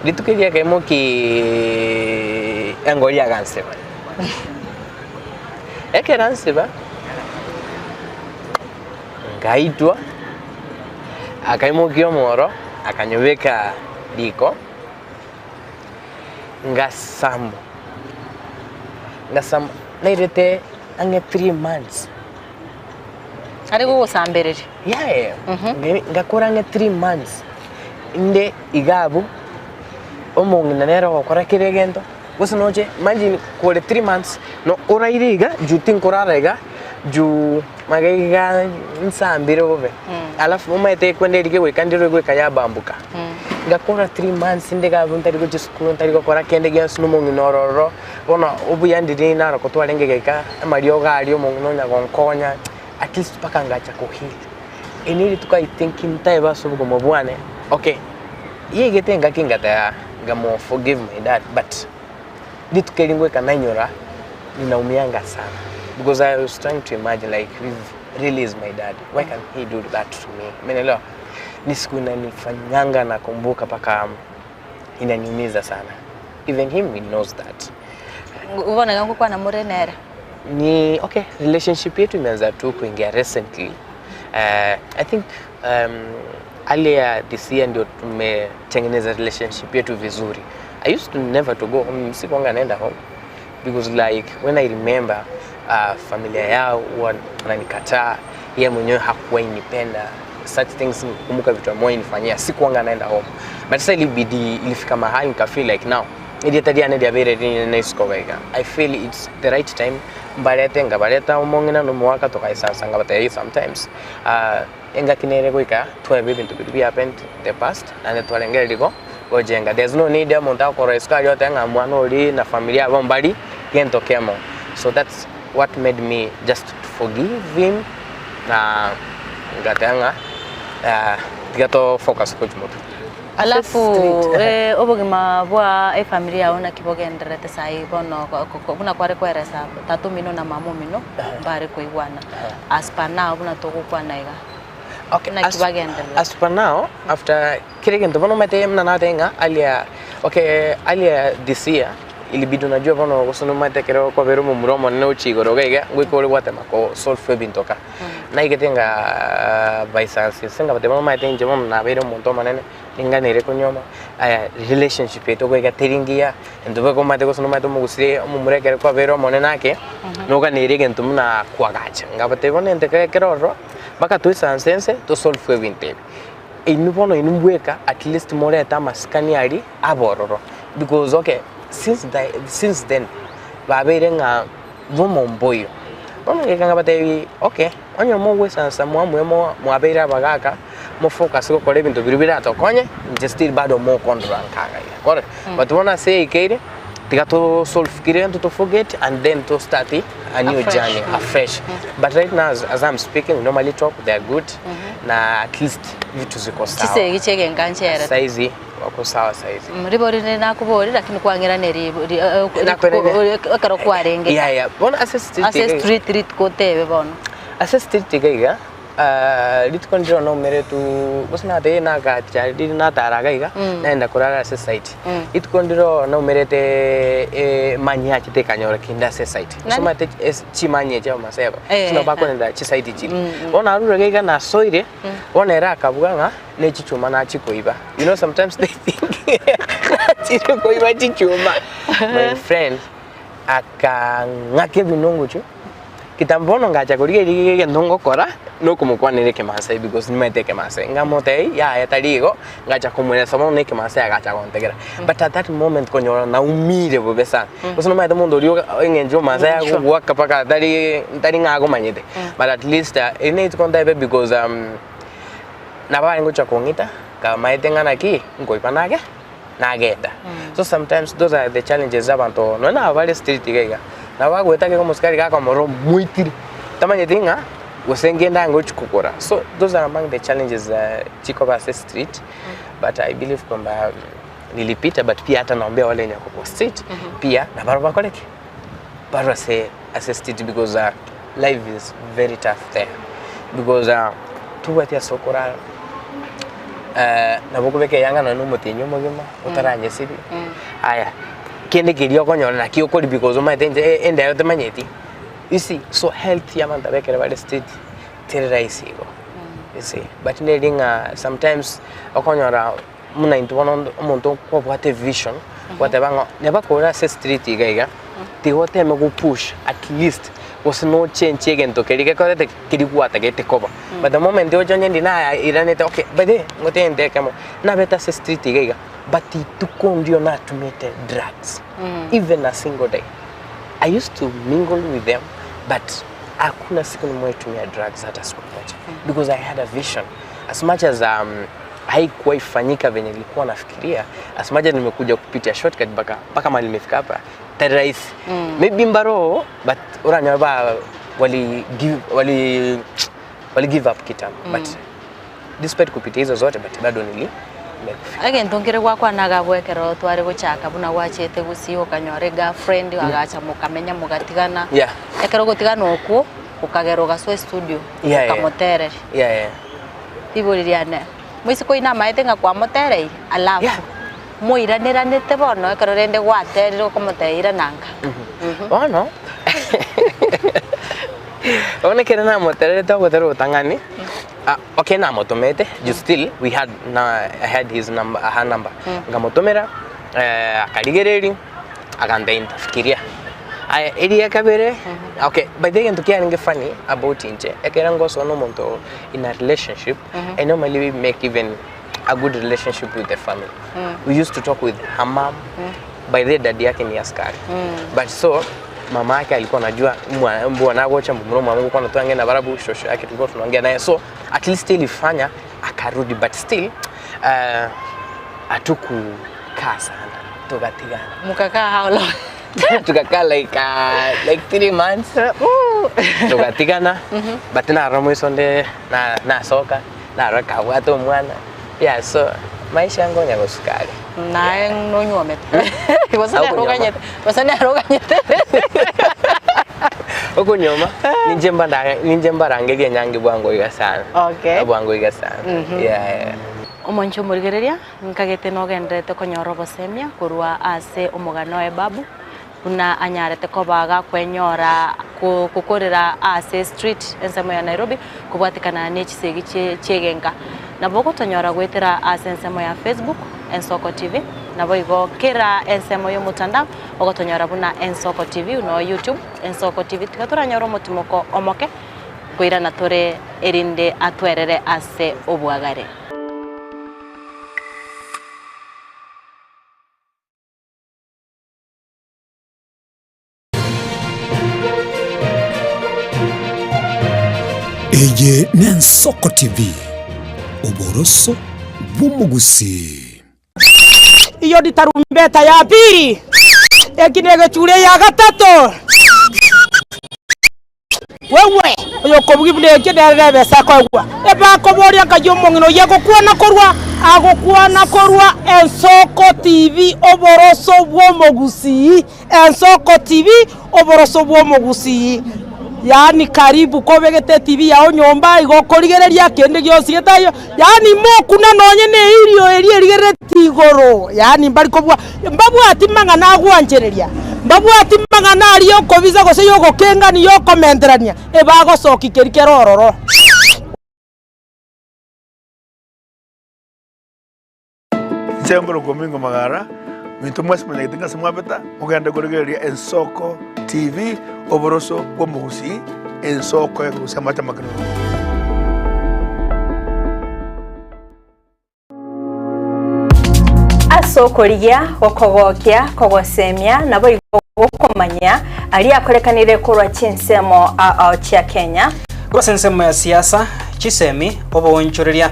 Rituko erio akaimokiiii engori agansiba. Ekero ansiba, nkaitwa, akaimokia omoro, akanyobeka riko, ngasambwa, ngasambwa nairete ang'e 3 months. Are gogosambereria. Yaya, ngakora ang'e 3 months, inde iga abwo, omong'ina nere ogokora kera egento, gose noche imagine kore 3 months, no oraire iga juu tinkorara iga, juu magega iga nsambire bobe, alafu omanyete ekwenda eria kegoika ndire goika yabambuka. Ngakora 3 months inde iga abwo ntari gochia esukuru ntari gokora kende gionsi na omong'ina oro ororo, bono obuya ndiri naro twarenge goika amariogo aria omong'ina onya gonkonya, at least mpaka ngacha ko heal. Eri nerituko I think ntaebe ase obogima bwane, okay, yaigete engaki ngateba ngamo forgive my dad but rituko eri ngoika nainyora ninaumianga sana because I was trying to imagine like if really is my dad why can he do that to me umeelewa ni siku inanifanyanga nakumbuka mpaka inaniumiza sana even him he knows that. Bono iga ngokwana more nere. Ni okay relationship yetu imeanza tu kuingia recently I think earlier this year ndio tumetengeneza relationship yetu vizuri I used to never to go home sikuanga naenda home because like when I remember familia yao huwa wananikataa yeye mwenyewe hakuwahi nipenda such things kumbuka vitu amewahi nifanyia sikuanga naenda home but sasa ilibidi ilifika mahali nika feel like now erieta riane riabeire rinene isiko iga I feel it's the right time mbarete ngabareta omong'ina na omogaka tokaisansa ngabatebia sometimes engaki nere goika twebe ebinto biria bia happened in the past naende twarengereria go gojenga there's no need omonto agokorora isiko aria otebe ng'a mwana oria na familia yabo mbari gento kemo so that's what made me just to forgive him na ngateba ng'a tiga to focus gochia motwe. Alafu obogima bwa efamiri yao naki bogendererete saii bono buna kware koeresa tata omino na mama omino mbare koigwana as per now buna togokwana iga Okay, naki bagendererete? As per now, after kere gento bono omanyete buna nateba ng'a earlier, okay, earlier this year. Ilibidi unajua bono gose nomanyete ekero kwabera omomura omonene gochia igoro iga iga, ngoika ore gwatema ko solve ebinto ka. Naigete nga baisansi ase nkabatebia bono omanyete inche bono nabeire omonto omonene, ninganere konyuoma, aya relationship yaito iga iga teri ngiya, intwe boigo omanyete gose nomanyete omogusii omomura ekero kwabeire omonene ake, noganeirie egento buna koagacha. Nkabatebia bono egento kere kere ororo, mpaka toisanse ense tosolve ebinto ebi. Inwe bono inwe bweka at least morete amasikani aria abororo because okay since the since then babeire ng'a bomomboyo. Bono egeka nkabatebi okay onye mogoisansa mwamue mo mwabeire abagaka mofocus gokora ebinto biria biratokonye inche still bado mokondora nkaga iga kore. But bono ase yaikeire tiga to solve kera egento to forget and then to start a new Afresh. journey afresh. But right now as, as I'm speaking we normally talk they are good na at least vitu ziko sawa. Chisegi chi'egenka nchiarete. Saizi wako sawa saizi. Mm, Ribori rinde nakobori lakini kwang'erane ribo ri- eh, eh, Nakwerene. rituko- ekero kwarenge Yeah, yeah. Bono ase street ase iga- street rituko otebe bono. ase street iga iga ah, rituko ndiro naumeretu gose natebire nagacha riri natara iga iga naenda korara ase site. Rituko ndiro naumerete emanyi yachete ekanyora kende ase esite. Nani? Omanyete es- chimanyi echi abamasai aba, Eh, nabo eh. bakorenda chisite chiria. Bono narure iga iga nasoire, bono ere akabua ng'a ne chichuma nachia koiba. You know sometimes they think nachire koiba chichuma. My friend, akang'aka ebinunguchu, kitambo bono ngacha korigereria egento ngokora, nokomokwanera ekemasai because nimaete ekemasai. Nkamotebia yaya tari igo, ngacha komoeresa bono na ekemasai agacha gontegera. But at that moment konyora naumire bobe sana. Gose nomanyete omonto oria oga eng'encho omomasai agogoaka mpaka tari tari ng'a agomanyete. But at least eri nerituko ntebe because nabo arenge gocha kong'ita, kamaete ng'a naki, nkoiba nage. nagenda. So sometimes those are the challenges abanto nonya nabo bare street iga iga, nabo bagoeta iga omosikari gakomorora omoitire, tamanyeti ng'a gose ngende ange gochi kogora. So those are among the challenges chikoba ase street, but I believe kwamba nilipita but pia hata naombea wale wenye wako kwa street pia nabarabwo bakore ki? Barwe ase ase street because life is very tough there because tobwati ase okorara. Nabo okobeka eyanga nonye na omotienyi omogima otaranyesibia, aya kende keria okonyora naki okoria because omanyete inche endero temanyeti, you see so health ya abanto aba ekero bare street teri rahisi igo, you see. But neri ng'a sometimes okonyora buna intwe bono omonto kobwate evision gwateba ng'a neba kore ase street iga iga, tiga oteme go push at least gose nochenchie egento keria gekorete ki? Keria gwatagete koba. But the moment ocha onye ndi nairanete okay by the way ngotebi egento ekemo, nabete ase street iga iga but rituko ndio natumete drugs even a single day. I used to mingle with them but hakuna siku nimewahi tumia drugs hata siku moja because I had a vision as much as haikuwahi fanyika venye nilikuwa nafikiria as much as nimekuja kupitia shortcut mpaka mpaka mahali nimefika hapa tari rahisi maybe mbaro but oranyore ba wali give, wali wali give up kitambo but despite kupitia hizo zote but bado nili nimekufika Egento nkere gwakwanaga abwo ekero tware gochaka buna gwachete gusii okanyora egirlfriend agacha mokamenya mogatigana. Yeah. Ekero ogotigana okwo, okagera ogasoa estudio Yeah, yeah. okamotereria. yeah, yeah. Ribori riane, moiseke oyio namaete ng'a kwamotereire? Alafu Yeah. moiraneranete bono ekero rende gwaterire okomotebia irana nka. Bono bono ekero namotererete ogotera obotang'ani, ah, okay namotomete you still we had na I had his number her number nkamotomera akarigereria agantebia ntafikiria. Aya eria kabere okay by the way egento kiarenge funny about inche ekero ngosoa na omonto in a relationship I normally make even a good relationship with the family we used to talk with her mom by the way daddy yake ni askari but so mama yake alikuwa anajua mwa- mbwana agocha mumuro mwangu kwa natwange na barabu shosho yake tulikuwa tunaongea naye so at least ilifanya akarudi but still hatukukaa sana tukatigana Mukakaa how long? tukakaa like like 3 months tugatigana but narora mwiso nde na- nasoka narora kabwate omwana yeah so maisha yangu onya gosukari Naye nonywomete. Gose Au kunyoma. naroganyete. Gose naroganyete. okonyoma ninche mbanda ninche mbarangerie enyangi bwango iga sana Okay. bwango iga sana yeah, yeah. Omonche omorigereria, nkagete nogendererete konyora obosemia korwa ase omogano oye Babu, buna anyarete koba gakwenyora gokorera ase street ensemo ya Nairobi kobwatekana ne chisegi chi'egenka. Nabo ogotonyora goetera ase ensemo ya Facebook, Ensoko TV, naboigo kera ensemo y'omotandao ogotonyora buna Ensoko TV no YouTube, Ensoko TV. Tiga toranyore omotimoko omoke koirana tore erinde atwerere ase obwagare. Eye n'Ensoko TV, oboroso bw'omogusii. Iyo ni tarumbeta ya pili, eki negechure ya gatato. Wewe oyokobugia buna ekio nere nebesa akoegwa. Ebakoboria nkai omong'ina oyio agokwana korwa agokwana korwa Ensoko TV oboroso bw'omogusii Ensoko TV oboroso bw'omogusii yaani karibu kobegete etv yao nyomba igo okorigereria kende gionsi getaiyo yaani mokuna nonye na eirio eria erigerereti igoro yaani mbari kobua mbabwati mang'ana agwanchereria. Mbabwati amang'ana aria y'okobisa gose y'ogokengania y'okomenterania, ebagosokia keria kere ororo. Inche nkorokwa Omingo Magara, minto mwensi monyagete ng'a ase mwabeta, mogende korigereria Ensoko TV, oboroso bw'omogusii, ensoko ekorusia amache amakenunu. Ase okorigia, gokogokia, kogosemia, naboigo gokomanyia aria akorekanire korwa chinsemo ao chia Kenya. Korwa ase ensemo ya siasa, chisemi, oboonchoreria,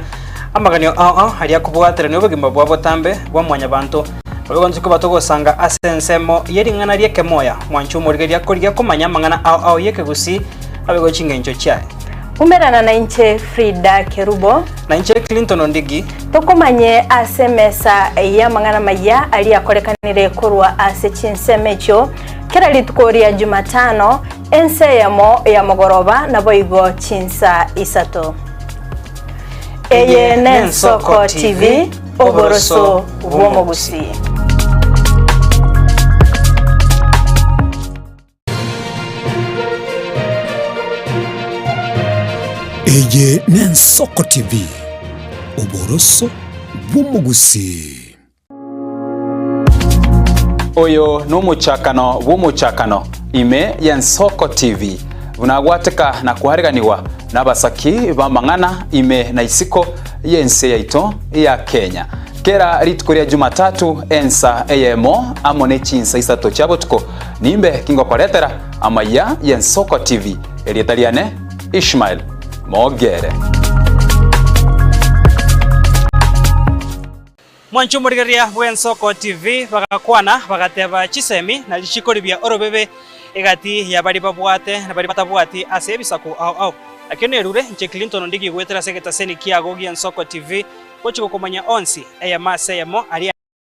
amaganio ao ao aria akobwaterania obogima bwa botambe bwa mwanyabanto. Naboigo intwe koba togosanga ase ensemo ye ring'ana ri'ekemoya, mwanche omorigereria korigia komanya amang'ana ao ao y'ekegusii naboigo chingencho chiaye. Umerana nainche Frida Kerubo. Nainche Clinton Ondigi. Tokomanye ase emesa y'amang'ana amayia aria akorekanire korwa ase chinsemo echio kera rituko ria Jumatano, ensa eyemo ya mogoroba naboigo chinsa isato. Eye n'Ensoko TV, oboroso bw'omogusii. Eye n'Ensoko TV, oboroso bw'omogusii. Oyo nomochakano bw'omochakano ime y'Ensoko TV, buna agwateka na koareganigwa nabasaki b'amang'ana ime na isiko y'ense yaito ya Kenya. Kera rituko ria Jumatatu ensa eyemo amo ne chinsa isato chia botuko nimbe kingokoretera amayia y'Ensoko TV. Erieta riane Ishmael Mogere. Mwanche omorigereria bw'Ensoko TV bagakwana bagateba chisemi na richiko ribia orobebe egati ya baria babwate na baria batabwati ase ebisaku ao ao. Nakio nerure inche Clinton Ondigi goetera ase egetaseni kiago gi'Ensoko TV Gochia gokomanya onsi, eyemo ase eyemo, aria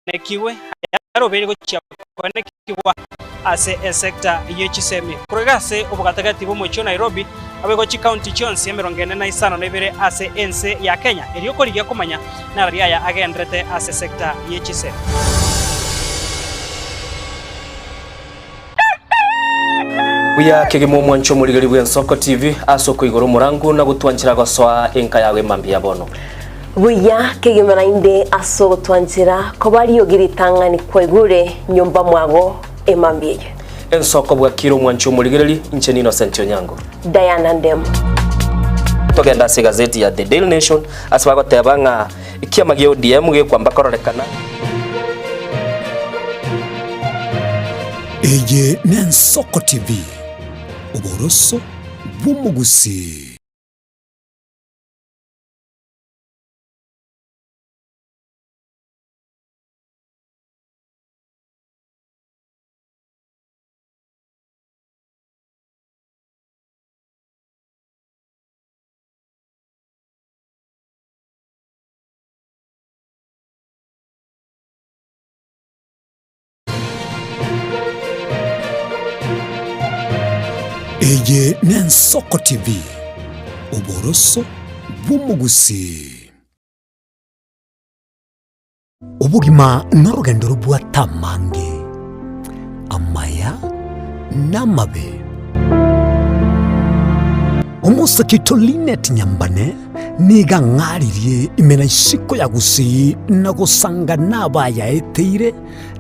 anekigwe, ayarobeire gochia koenekigwa ase esecta ye chisemi. Korwa iga ase obogatagati bw'omochie o Nairobi, naboigo chikaunti chionsi emerongo ene na isano na ibere ase ense ya Kenya, erio korigia komanya narari aya agenderete ase esecta ye chisemi. Buya kegima omwanche omorigeri bw'Ensoko TV ase okoigora omorangu na gotwanchera gosoa enka yago emambia ya bono. Buya kegima naende ase ogotwanchera koba riogi ritang'ani kwaigure nyomba mwago emambia eye. Ensoko bwakire omwanche omorigereri, inche ni Innocent Onyango. Diana Ndemo. Togende ase egazeti ya The Daily Nation ase bagoteba ng'a ekiama gia ODM gekwamba kororekana. Eye n'Ensoko TV, oboroso bw'omogusii. Eye n'Ensoko TV, oboroso bw'omogusii. Obogima norogendo robwate amange, amaya na amabe. Omosake oito Linet Nyambane nigo ang'aririe ime na isiko ya Gusii na gosanga nabayaeteire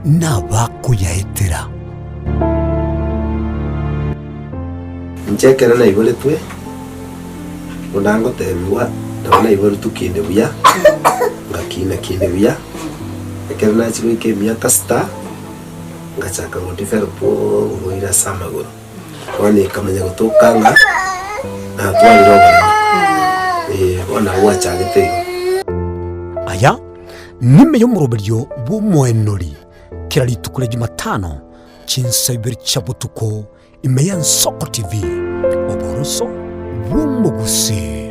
na abakoyaetera. Inche ekero naiboretwe, buna ngotebigwa, nabo naiboretwe kinde buya, ngakina kinde buya, ekero nachia goika emiaka sita, ngachaka go develop oborwaire ase amagoro. Bono ekamanya gotoka ng'a natwarire oboremo, eh, bono nabo gwachagete igo. Aya nime y'omoroberio bw'omoenori kera rituko ria Jumatano chinsa ibere chia botuko ime y'Ensoko TV, oboroso bw'omogusii.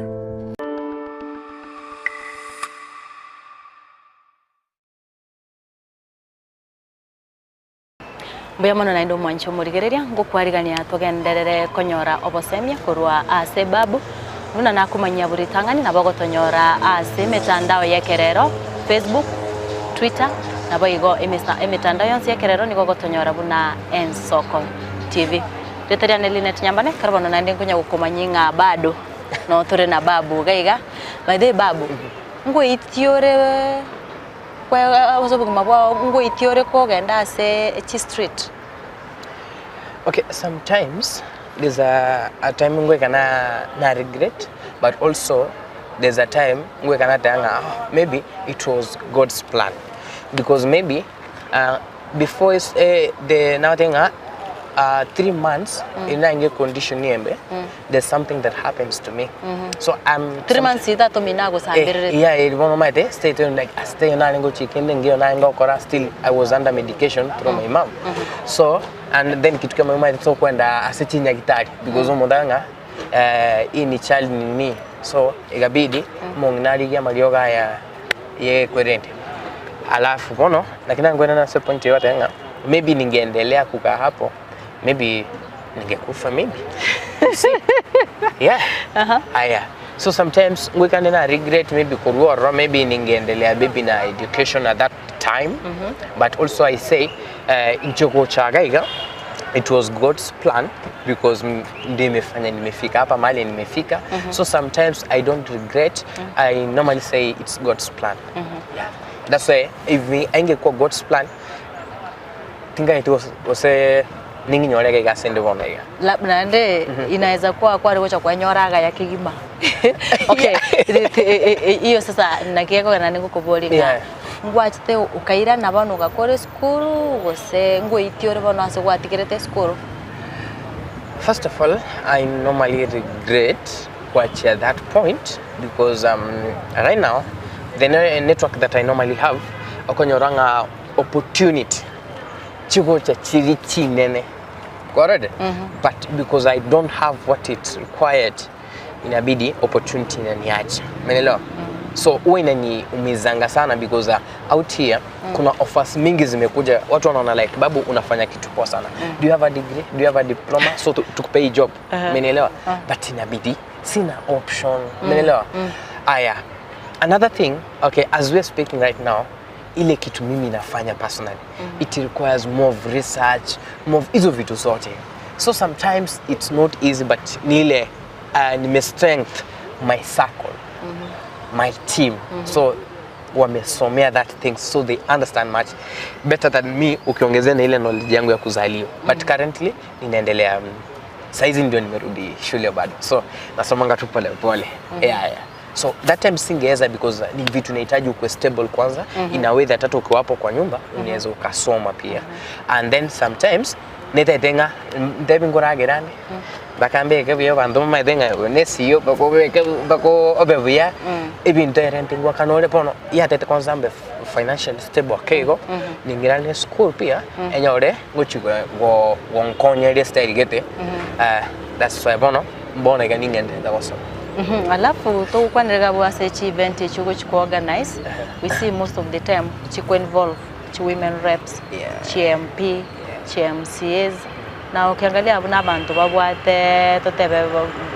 Mbuya mono naende omwanche omorigereria, ngokwarigania togenderere konyora obosemia korwa ase Babu, buna nakomanyia buri ritang'ani nabo ogotonyora ase emetandao y'ekerero, Facebook, Twitter, naboigo emesa emetandao yonsi y'ekerero nigo ogotonyora buna Ensoko TV. Rieta riane Linet Nyambane, ekero bono naende nkonya gokomanyia ng'a bado no tore na Babu iga iga. By the way Babu, ngoitie ore kwe ase obogima bwao ngoitie ore kogenda ase chistreet? Okay, sometimes there's a, a time ngoika na, na regret but also there's a time ngoika nateba ng'a "Ah, maybe it was God's plan because maybe uh, before is, eh, the nabateba ng'a uh, 3 months inange condition embe, there's something that happens to me, so I'm 3 months itatomina agosambererete. Yeah, eh, bono maete state like stay nare ngochika ende ngiyo nare ngokora, still I was under medication through my mom. So and then kitu kama maete so kwenda ase chinyagitari because omonto ng'a eh hii ni child nini, so ikabidi mong'ina arigia amariogo aya yekwerende. Alafu bono lakini angwena nase point yote ng'a maybe ningeendelea kukaa hapo, maybe ningekufa maybe. See? Yeah. Aya. So sometimes ngwikane na regret maybe kurwara, maybe ningeendelea maybe na education at that time. But also I say nchogochaga iga it was God's plan because ndio imefanya nimefika hapa mahali nimefika. So sometimes I don't regret. I normally say it's God's plan. Yeah. That's why if ingekuwa God's plan tingaiti gose ninginyorega igasende bono iga. Labda naende inaweza kuwa kwari gocha kwenyoraga ya kigima. Okay, hiyo sasa nakieko na nigukuboria ng'a ngwachete ukairana bono ugakora esukuru gose ngoitie ore bono ase gwatigerete esukuru? First of all, I normally regret kuachia that point because right now the network that I normally have okonyora ng'a opportunity chigocha chiri chinene already, but because I don't have what it required, inabidi opportunity inaniacha, umeelewa? So huwa inaniumizanga sana because out here kuna offers mingi zimekuja, watu wanaona like, "Babu, unafanya kitu poa sana. Do you have a degree? Do you have a diploma? So tukupe hii job." Umenielewa? But inabidi sina option, umenielewa? Aya, another thing, okay, as we are speaking right now, ile kitu mimi nafanya personally, it requires more of research, more of hizo vitu zote, so sometimes it's not easy, but ni ile nime strength my circle, my team, so wamesomea that thing, so they understand much better than me, ukiongezea na ile knowledge yangu ya kuzaliwa. But currently ninaendelea, saizi ndio nimerudi shule bado, so nasomanga tu pole pole. Yeah. So that time singeweza because ni vitu nahitaji ukuwe stable kwanza in a way that hata ukiwa hapo kwa nyumba unaweza ukasoma pia. And then sometimes netaitenga ntebi nguragerane bakambeke buya bantu bamaete nesiyo bakobeke bako obe buya ebinto erenting wakanore bono yatete kwanza mbe financially stable akeigo ningirane school pia enyore gochi go gonkonyeria style gete. That's why bono mbona iga ningendete gosoma. Alafu togokwanera bwa ase chi event echi gochi organize, we see most of the time chiku involve chi women reps, chi MP, chi MCAs. Na ukiangalia buna abanto babwate totebe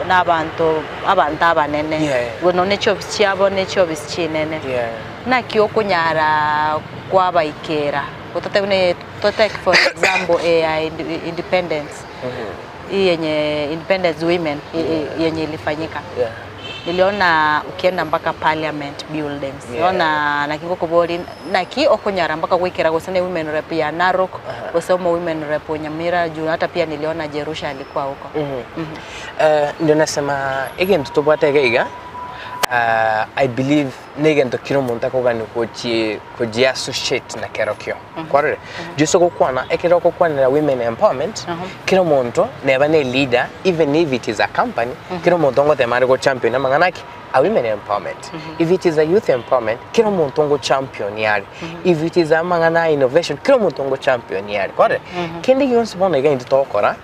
na abanto abanto abanene Yeah. igo nonye chiofisi chiabo ne chiofisi chinene. Yeah. Naki okonyara kwabaikera gototebe buna to take for example eya independence hii yenye independence women yenye ilifanyika. Yeah. Niliona ukienda mpaka parliament buildings Yeah. Nona naki ngokoboria naki okonyara mpaka goikera gose ne women rep ya Narok gose omo women rep o Nyamira juu hata pia niliona Jerusha alikuwa huko. Eh, ndio nasema egento tobwate iga iga ah, I believe negento kera omonto akogania gochi gochiassociate na kerokio. Kwarorire? Juu gokwana ekero ogokwanera women empowerment kera omonto neba ne leader even if it is a company kera omonto ngotema are go champion amang'ana ki a women empowerment if it is a youth empowerment kera omonto ngo champion are if it is amang'ana a innovation kera omonto ngo champion are kwarorire? Kende gionsi bono iga intwe togokora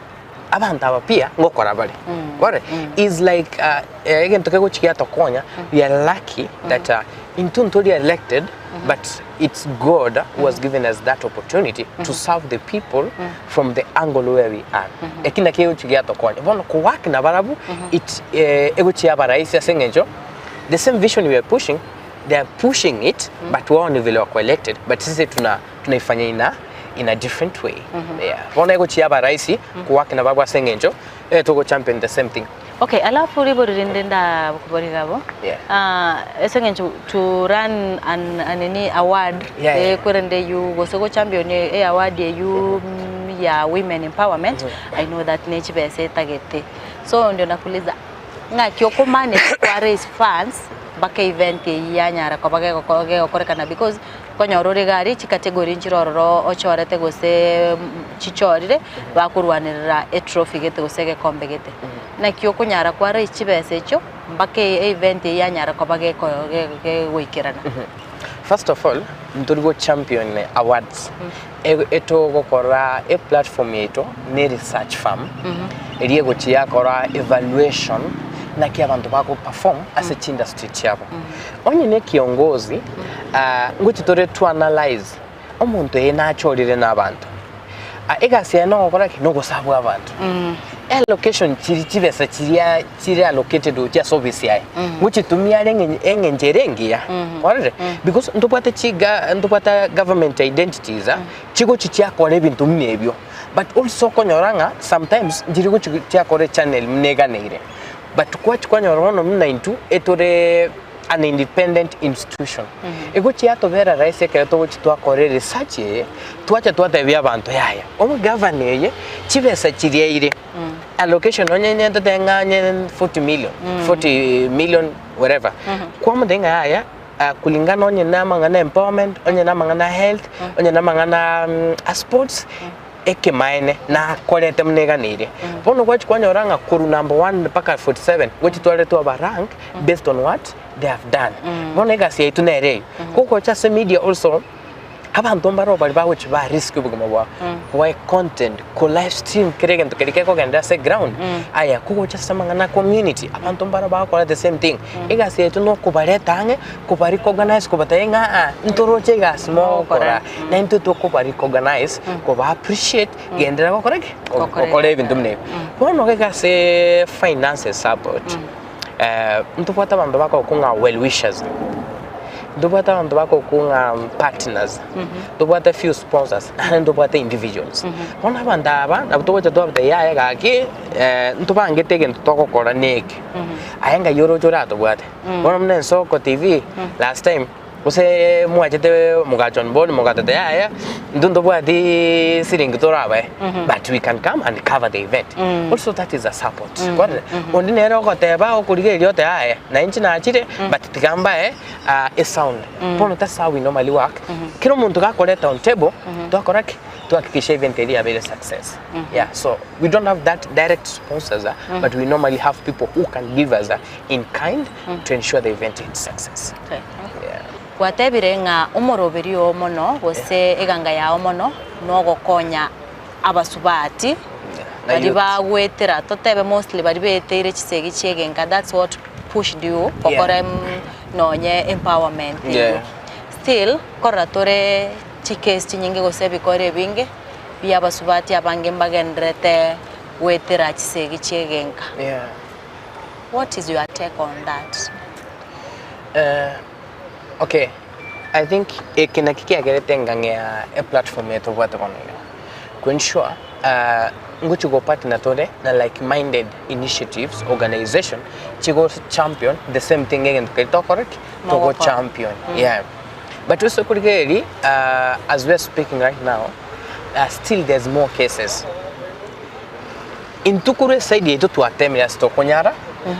abanto aba pia ngokora bare kwarorire? Is like egento kegochi giatokonya we are lucky that intwe ntori elected but it's God who has given us that opportunity to serve the people from the angle where we are. Eki nakio egochi giatokonya. Bono kowork na barabwo it egochi yaba rahisi ase eng'encho the same vision we are pushing they are pushing it but wao ni vile wako elected but sisi tuna tunaifanya in a in a different way. Yeah. Bono egochi yaba rahisi kowork na barabwo ase eng'encho togo champion the same thing. Okay, alafu ribori rinde ndakobori gabo. Yeah. Ah, ase eng'encho to run an, an nini award Yeah, yeah. eh, kwerende you gose go champion e award eyu ya women empowerment I know that ne chibesa etagete. So ndio nakuuliza ng'aki oko manage kwa raise funds mpaka event eyio yanyara koba gegoko gegokorekana because Okonyora ore iga aria chicategory nchire ororo ochorete gose chichorire bakorwanerera etrophy gete gose egekombe gete. Naki okonyara kwa raise chibesa echio mpaka event eyio yanyara koba geko gegoikerana. First of all, ntori go champion awards etogokora eplatform yaito ne research firm eria egochia yakora evaluation naki abanto bago perform ase chiindustry chiabo. Onye ne kiongozi ngochia tore to analyze omonto eye nachorire na abanto egasi yaye nogokora ki? Nogosabwa abanto. Allocation chiri chibesa chiria chire allocated gochia ase ofisi yaye ngochitumia are eng'encho ere engiya kwarorire? Because ntobwate chiga ntobwate government identities chigochia chiakora ebinto buna ebio but also okonyora ng'a sometimes nchiri gochia chiakora echannel buna eganeire. But kwachia kwanyora bono buna intwe etore an independent institution egochia yatobera rahisi ekero togochia twakora eresearch eye twacha twatebia abanto yaya omogavana eye chibesa chiria ire allocation onye onye totebe ng'a onye 40 million 40 million whatever kwamotebia ng'a yaya kulingana onye na amang'ana empowerment onye na amang'ana health onye na amang'ana a sports Ekemaene, nakorete buna eganeirie. Bono gwachia kwanyora ng'a korwa number one mpaka 47 gochia tware twaba rank based on what they have done. Bono egasi yaito nere eyio. Gogocha ase media also, abanto mbaro baria bagochia ba risk obogima bwabo, koa econtent, ko live stream kera egento keria kekogenda ase eground, aya kogocha ase amang'ana a community, abanto mbaro bagokora the same thing. Egasi yaito nokobareta ang'e, koba recognize kobatebia ng'a aa ntoroche egasi mogokora. Na intwe tokoba recognize, koba appreciate, genderera gokora ki? Gokora ebinto buna ebi. Bono iga ase finances support, ntobwate abanto bakogokwa ng'a well wishers, ntobwate abanto bakogokwa ng'a partners, ntobwate few sponsors, naende ntobwate individuals. Bono abanto aba nabo togocha twabatebia yaya gaki ntobangete egento togokora neke, aye ngai oroche oratobwate. Bono buna Ensoko TV, last time. Gose mwachete mogacha on board mogateta yaya intwe ntobwati siringi torabae but we can come and cover the event also that is a support kwarora onde nere ogoteba okorigereria ote yaya na inche nachire but tiga mbae esound bono that's how we normally work kera omonto gakoreta on table twakora ki twahakikisha event eria yabeire success yeah so we don't have that direct sponsors but we normally have people who can give us in kind to ensure the event is success. Yeah. Gwatebire ng'a omoroberi oo mono gose eganga yao mono nogokonya abasubati Na baria youth. bagwetera totebe mostly baria beteire chisegi chi'egenka that's what pushed you gokora em nonye empowerment eywo. Yeah. Still nkorora tore chicase chinyinge gose ebikoro ebinge. bi'abasubati abange mbagendererete goetera chisegi chi'egenka. Yeah. What is your take on that? Eh, okay, I think eke naki kiagerete ngang'ea eplatform eye tobwate bono iga. To ensure uh, ngochi go partner tore na like minded initiatives, organization chigo champion the same thing egento keria tokora ki? Togo Mogokora. champion. Yeah. But ase okorigereria uh, as we are speaking right now, uh, still there's more cases. Intwe korwa eside yaito twatemire ase tokonyara,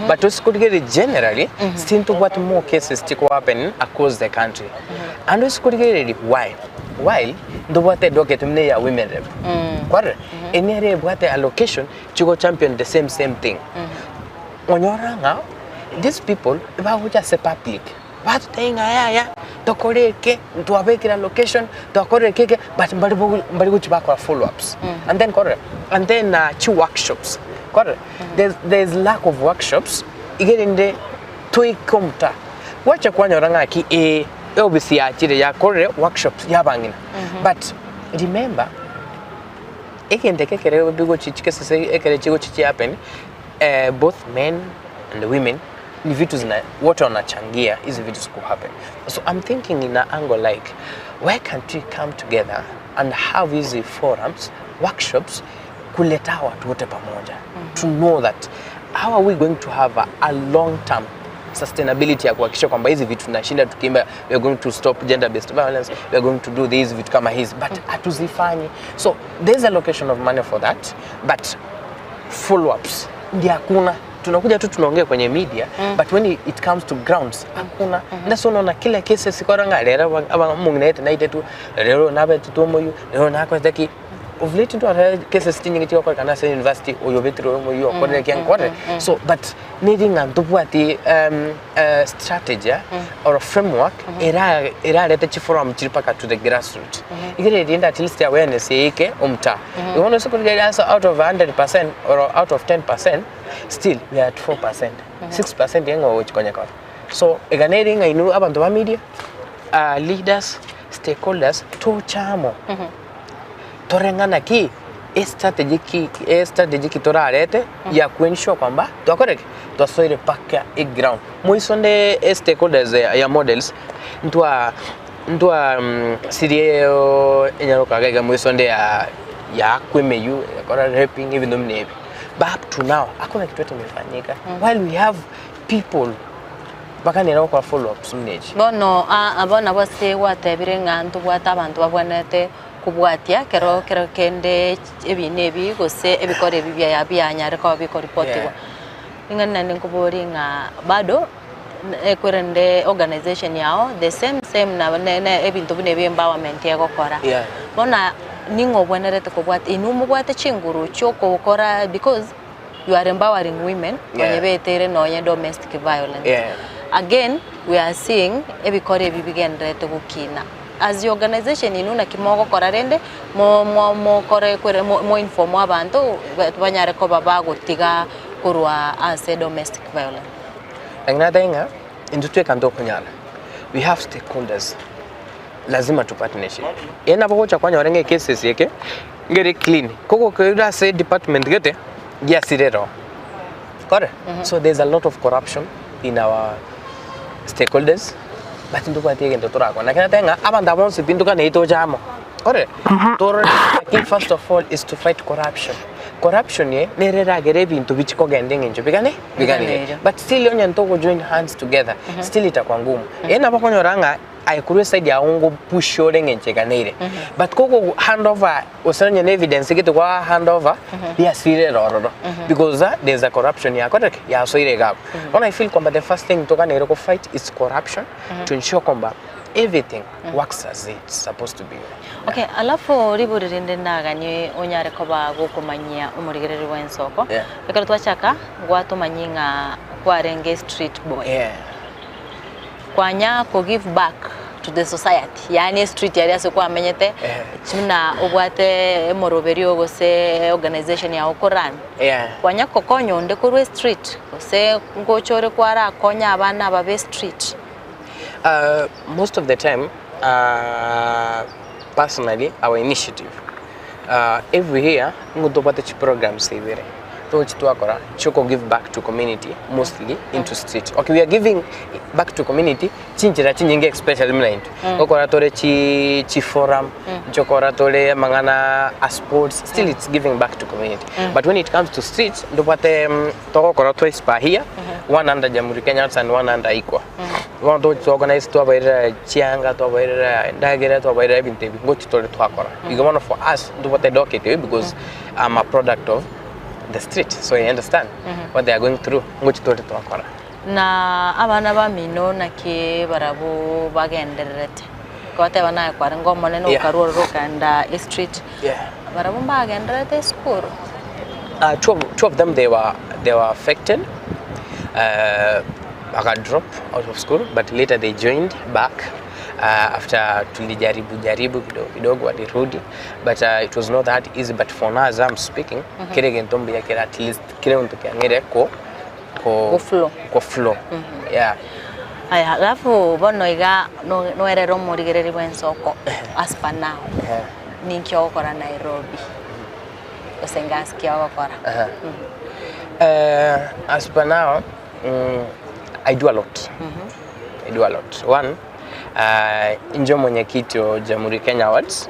but ase korigereria generally, still ntobwate more cases chiko happen across the country. And ase korigereria why? While ntobwate edocket buna eya women rep, kwarora? Eye nere ebwate allocation chigo champion the same same thing. Onyora ng'a these people bagocha ase public. Batotebia ng'a yaya tokore eke, ntwabekire allocation, twakorire eke eke, but mbari bogo mbari gochia bakora follow ups. And then korora, and then chi workshops, korora, there's there's lack of workshops, iga erinde toike omotaa. Gwacha kwanyora ng'aki ee, eofisi yachire yakorire workshops ya abang'ina, but remember, egento eke ekere bigochi chikesese ekere chigochi chi happen, both men and women ni vitu zina wote wanachangia hizi vitu ziku happen so I'm thinking in a angle like why can't we come together and have hizi forums workshops kuleta watu wote pamoja mm -hmm. to know that how are we going to have a, a long term sustainability ya kuhakikisha kwamba hizi vitu tunashinda tukiimba we are going to stop gender based violence we are going to do these vitu kama hizi but hatuzifanyi so there's allocation of money for that but follow ups ndi hakuna tunakuja tu tunaongea kwenye media mm. but when it comes to grounds hakuna mm -hmm. ndaso unaona kila kesi sikoranga rero aba munginete naite tu rero nabe tutomoyu rero nakwete of late ndo cases tinyingi chigokorekana ase university oyo obetire oyo omoyio okorire eki ankorire so but neri ng'a ntobwati um, uh, strategy eh, or framework era erarete chiforum chiri mpaka to the grassroot igere erinde at least awareness eike omutaa Bono ase korigereria ase out of 100% or out of 10% still we are at 4%, 6% iga ng'a ogochi konyekora. So iga nere ng'a inwe abanto ba media, leaders, stakeholders toche amo toreng'ana ki estrategy ki estrategy ki torarete ya ku ensure kwamba twakorire ki? Twasoire mpaka eground. Moiso onde estakeholders ya models ntwa Ntwa siria enyaroka iga iga moiso onde ya yaakwa emeyio egakora raping ebinto buna ebi. But up to now hakuna kitu yote imefanyika while we have people bakanera gokora follow ups buna echi. Bono aa bono nabo ase gwatebire ng'a ntobwate abanto babwenerete kobwatia kero kero kende ebina ebi gose ebikoro ebi biaya bianyare koba bikoripotigwa. Ring'ana naende nkoborie ng'a bado. Ekwerende organization yao the same same na ne ne ebinto buna ebi empowerment egokora. Yeah. Bono ning'o obwenerete kobwata inwe mobwate chinguru chiokokora because you are empowering women Yeah. onye beteire nonye domestic violence. Yeah. Again we are seeing ebikora ebi bigendererete gokina. As your organization inwe naki mogokora rende mo mo mokore kwere mo mo inform abanto banyare koba bagotiga korwa ase domestic violence. Lakini natebe ng'a intwe tweka ntokonyara, we have stakeholders, lazima to partnership. Ere nabo ogocha kwanyora ng'a ecases eke ngere clean, kogokeira ase edepartment gete, giasire ero. Kore? So there's a lot of corruption in our stakeholders, but ntobwati egento torakore. Lakini natebe ng'a abanto aba bonsi pi ntokaneti toche amo. Kore? Torore lakini first of all is to fight corruption. Corruption eye nere eragere ebinto bichi kogenda eng'encho bigane? Biganire. But still onye ntogo join hands together, still itakuwa ngumu. Eye nabo okonyora ng'a aye korwa eside yago ngo push ore eng'encho eganeire. But kogo hand over gose onye na evidence gete kwa hand over, riasirire ere ororo. Because there is a corruption yakorire ki? Yasoire iga abwo. Bono I feel kwamba the first thing toganeire go fight is corruption to ensure kwamba everything works as it's supposed to be. Okay, alafu ribori rinde ndaganie onyare koba gokomanyia omorigereria bw'ensoko. Yeah. Ekero twachaka gwatomanyia ng'a kwarenge street boy. Yeah. Kwanya ko give back to the society, yaani estreet aria ase kwamenyete, Yeah. buna obwate emoroberio gose organization yago oko run. Yeah. Kwanya kokonya onde korwa estreet, gose ngocha ore kwarakonya abana aba be street. Most of the time personally our initiative Every year nigo tobwate chiprograms ibere togochi twakora chioko give back to community mostly into street. Okay we are giving back to community chinchera chinyinge especially buna intwe. Ngokora tore chi chiforum, nchokora tore amang'ana a sports, still it's giving back to community. But when it comes to streets ntobwate togokora twice per year, one under Jamhuri Kenya Arts and one under ICWA. Bono togochi twaorganize twabairera chianga, twabairera endagera, twabairera ebinto ebi ngochi tore twakora. Igo bono for us ntobwate docket eyio because I'm a product of the street so I understand what they are going through ngochi tore twakora. Na abana bamino naki barabwo bagendererete? Gwateba naye kwarenge omonene Yeah. okarwa ororo okaenda estreet. Yeah. Barabwo mbagendererete esukuru? Uh, two, of, two of them they were, they were affected uh, baka drop out of school but later they joined back uh, after tulijaribu jaribu kidogo kidogo walirudi but uh, it was not that easy but for now as I'm speaking mm -hmm. kere gento mbuya kere at least kere gento kiang'ire ko ko Go flow. ko flow yeah Aya, alafu bono iga no- noerere omorigereri bw'ensoko as per now ninki ogokora Nairobi gose ngasi ki ogokora? Uh, as per now, mm, I do a lot. I do a lot. One, uh, injo mwenyekiti wa Jamhuri Kenya Awards.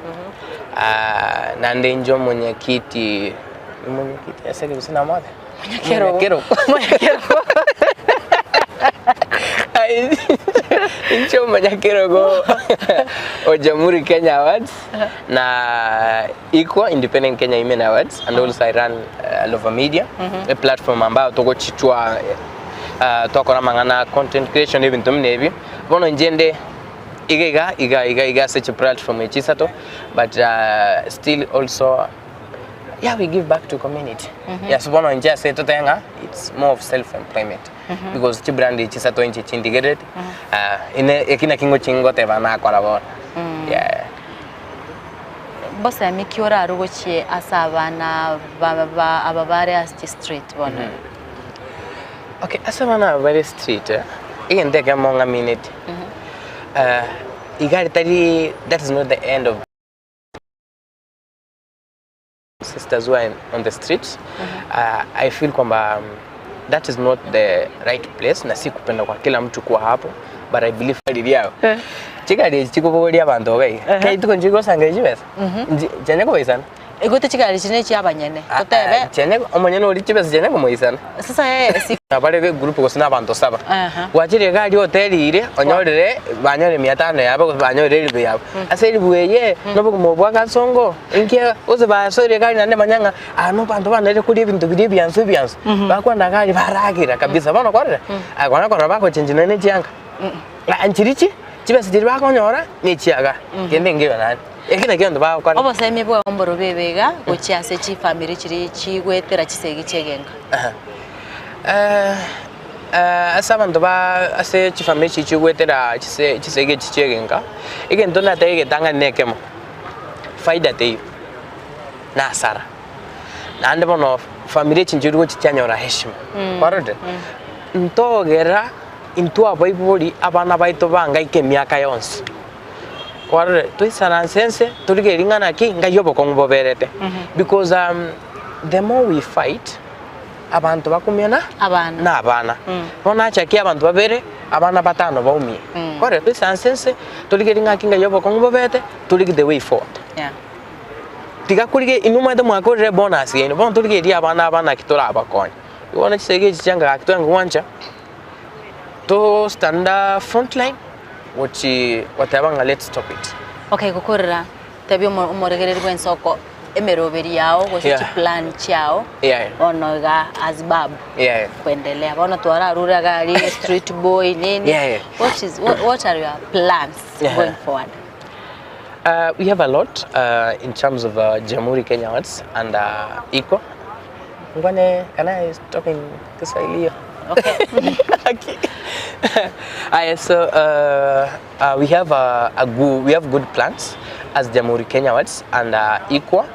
Uh, nande injo mwenyekiti mwenyekiti ase gose namwate Mwenyakerogo. Mwenyakerogo. Inche omonyakerogo o Jamhuri Kenya Awards na Equal Independent Kenya Women Awards and also I run Lova Media a platform ambayo togochitwa uh, twakora amang'ana content creation ebinto buna ebi bono inche nde iga iga iga iga iga ase chiplatform echi isato but uh, still also yeah we give back to community mm -hmm. yes bono inche ase totebe ng'a it's more of self employment mm -hmm. because chibrand echi isato inche chindigerereti mm -hmm. uh, ine eki naki ngochi ngoteba nakora bono mm -hmm. yeah. Mbosemi ki orarwe gochie ase abana ba ba aba bare ase chistreet bono? Mm -hmm. Okay, ase abana aba bare street eh, egento ekemo ng'amineti mm -hmm. uh, iga ritari that is not the end of sisters who are in, on the streets mm -hmm. uh, I feel kwamba um, that is not the right place na si kupenda kwa kila mtu kuwa hapo but I believe riria eh. chigari echi chikobogoria abanto iga iga kei tuko nchigosanga chibesa chianye kobaisana Egote chigari chire chia abanyene totebe chianye omonyene oria chibesa chianye komoisana sasa eh si Nabare egroup gose na abanto saba. Gwachire iga aria hoteli ire, onyorire banyore mia tano yabo gose banyorire elifu yabo. Ase elifu eye, nobogima obwo bwa kasongo, inki gose basoire iga aria naende manya ng'a aa nobanto banarire koria ebinto biria ebiansu ebiansu, bakwana iga aria baragera kabisa. Bono kwarora, aye kwana korora bagochengi nonya ne chianga, ng'a nchiri chi, chibesa chiria bakonyora, ne echiaga, kende nkeiyo naende. Eki nakio egento bagokora. Obosemi bwao mborobe ebe iga gochia ase chifamiri chiria chigwetera chisegi chi'egenka. Ase abanto ba ase chifamiri chiria chigwetera chise chisegi echi chi'egenka, egento natebe egetang'ani na ekemo, faida teiyo, na hasara. Naende bono famiri echi nchiria gochia chianyora heshima, kwarorire? Ntogera intwe abaibori abana baito bangaike emiaka yonsi. Kwarorire, toisaranse ense, torigererie ng'a naki ngai obokong'u boberete. Because the more we fight, abanto bakumia na Abana. na abana. Bono nachaki abanto babere, abana batano baumie. Kwarorire, toisaranse ense, torigererie ng'aki ngai obokong'u bobete, torigie the way forward. Yeah. Tiga korigia inwe omanyete mwakorire bonus yaino, bono torigererie abana aba naki torabakonye. Igo bono chisegi echi chianga gaki twange gwancha, to stand front line gochi goteba ng'a let's stop it. Okay gokorera tebia omo omoregereri bw'ensoko emeroberi yao gose Yeah. chiplan chiao Yeah. bono iga as babu Yeah. kwendelea bono twararure iga aria street boy nini Yeah, yeah. what is what, what are your plans Yeah. going forward? Uh, we have a lot uh, in terms of uh, Jamhuri Kenya Awards and uh, Equal. Ngwane, can I talk in Kiswahili hiyo? Okay. Okay. Aya, so uh, uh, we have uh, a good, we have good plans as Jamhuri Kenya Awards and uh, Equal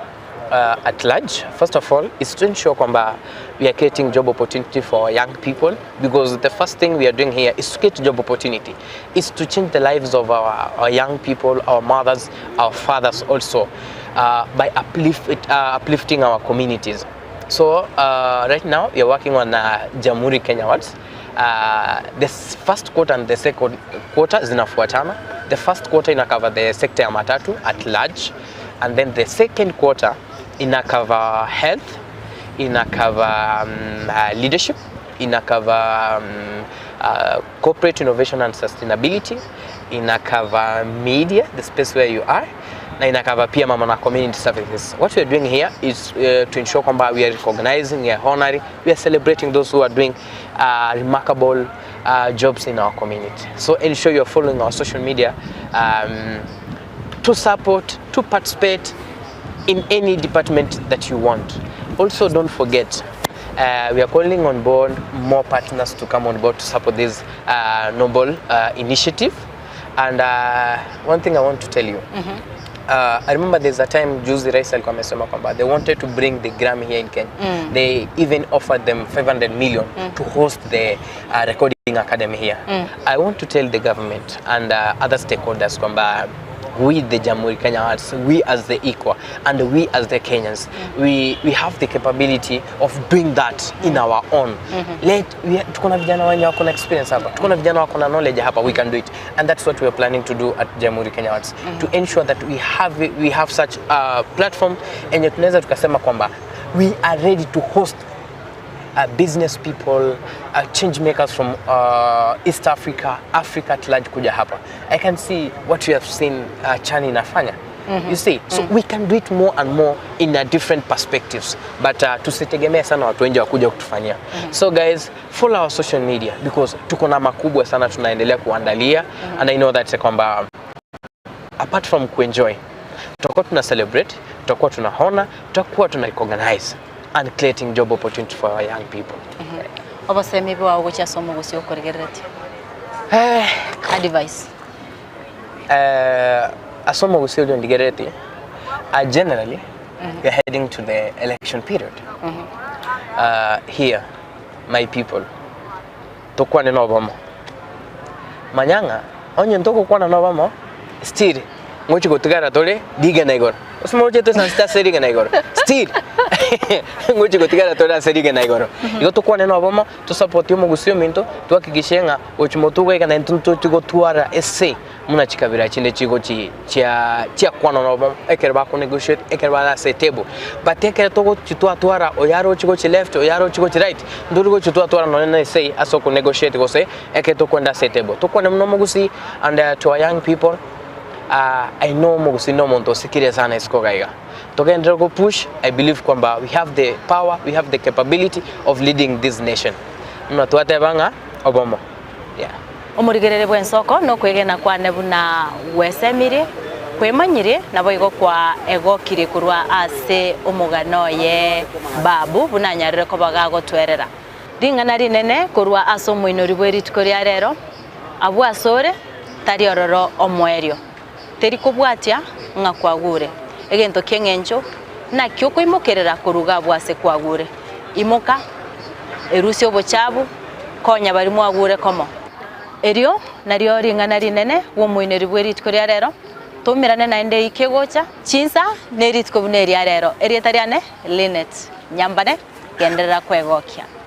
uh, at large. First of all, is to ensure kwamba we are creating job opportunity for young people because the first thing we are doing here is to create job opportunity, is to change the lives of our, our young people, our mothers, our fathers also. uh, by uplift, uh, uplifting our communities. So uh, right now we are working on uh, Jamhuri Kenya Awards. Uh, the first quarter and the second quarter zinafuatana. The first quarter ina cover the sector ya matatu at large and then the second quarter ina cover health, ina cover um, uh, leadership, ina cover um, uh, corporate innovation and sustainability, ina cover media, the space where you are na ina cover pia mama na community services. What we are doing here is uh, to ensure kwamba we are recognizing, we are honoring, we are celebrating those who are doing uh, remarkable uh, jobs in our community. So ensure you are following our social media um, to support, to participate in any department that you want. Also, don't forget, uh, we are calling on board more partners to come on board to support this uh, noble uh, initiative. And uh, one thing I want to tell you, uh, I remember there's a time juzi Rais alikuwa amesema kwamba they wanted to bring the Grammy here in Kenya. They even offered them 500 million to host the uh, recording academy here. I want to tell the government and uh, other stakeholders kwamba we the Jamhuri Kenya Arts, we as the ICWA and we as the Kenyans, we, we have the capability of doing that in our own. Let we, tuko na vijana wenye wako na experience hapa, tuko na vijana wako na knowledge hapa, we can do it. And that's what we are planning to do at Jamhuri Kenya Arts, to ensure that we have, we have such a platform enye tunaweza tukasema kwamba we are ready to host uh, business people, uh, change makers from uh, East Africa, Africa at large kuja hapa. I can see what you have seen uh, Chani inafanya. You see, so we can do it more and more in a different perspectives but uh, tusitegemee sana watu wengi wakuja kutufanyia. So guys, follow our social media because tuko na makubwa sana tunaendelea kuandalia and I know that kwamba apart from kuenjoy tutakuwa tuna celebrate, tutakuwa tuna honor, tutakuwa tuna recognize and creating job opportunity for our young people. Obosemi bwao gochia ase omogosi okoregereretie advice. Uh, ase omogosi oria ondigereretie, uh, generally we are heading to the election period. Uh, here, my people, tokwane na obomo. Manya ng'a onye ntogokwana na obomo, still ngochi gotigara tore rigena igoro. Gose moroche toisansete ase rigena igoro, still ngochi gotigara tore ase rigena igoro. Igo tokwane na obomo, tosapotie omogusii ominto, twakikishe ng'a gochi motwe goika naintwe ntochi gotwara ase buna chikabira chinde chigochi chia chiakwana na obomo ekero bako negotiate ekero bare ase etable. But ekero togochi twatwara oyo arochi gochi left, oyo arochi gochi right, ntori gochi twatwara nonye na esei ase oko negotiate gose ekero tokoenda ase etable. Tokwane buna omogusii and to our young people, uh, I know omogusii na omonto osikire sana isiko iga iga. Togenderere go push, I believe kwamba we have the power, we have the capability of leading this nation. Buna twateba ng'a obomo. Yeah. Omorigereria bw'ensoko nokwegena kwane buna gwesemirie, kwemanyirie, naboigo kwa egokirie korwa ase omogano oye Babu buna anyarire koba gagotwerera. Ring'ana rinene korwa ase omoinori bwe rituko ria rero, abwo asore tari ororo omoerio. Teri kobwatia ng'a kwagure. Egento ki'eng'encho naki okoimokerera koruga abwo ase kwagure. Imoka, erusie obochabu, konya baria mwagure komo. Erio nario ring'ana rinene bw'omoinori bwe rituko ria rero, toumerane naende eike egocha, chinsa ne rituko buna eria rero. Erieta riane Linet Nyambane, genderera kwegokia.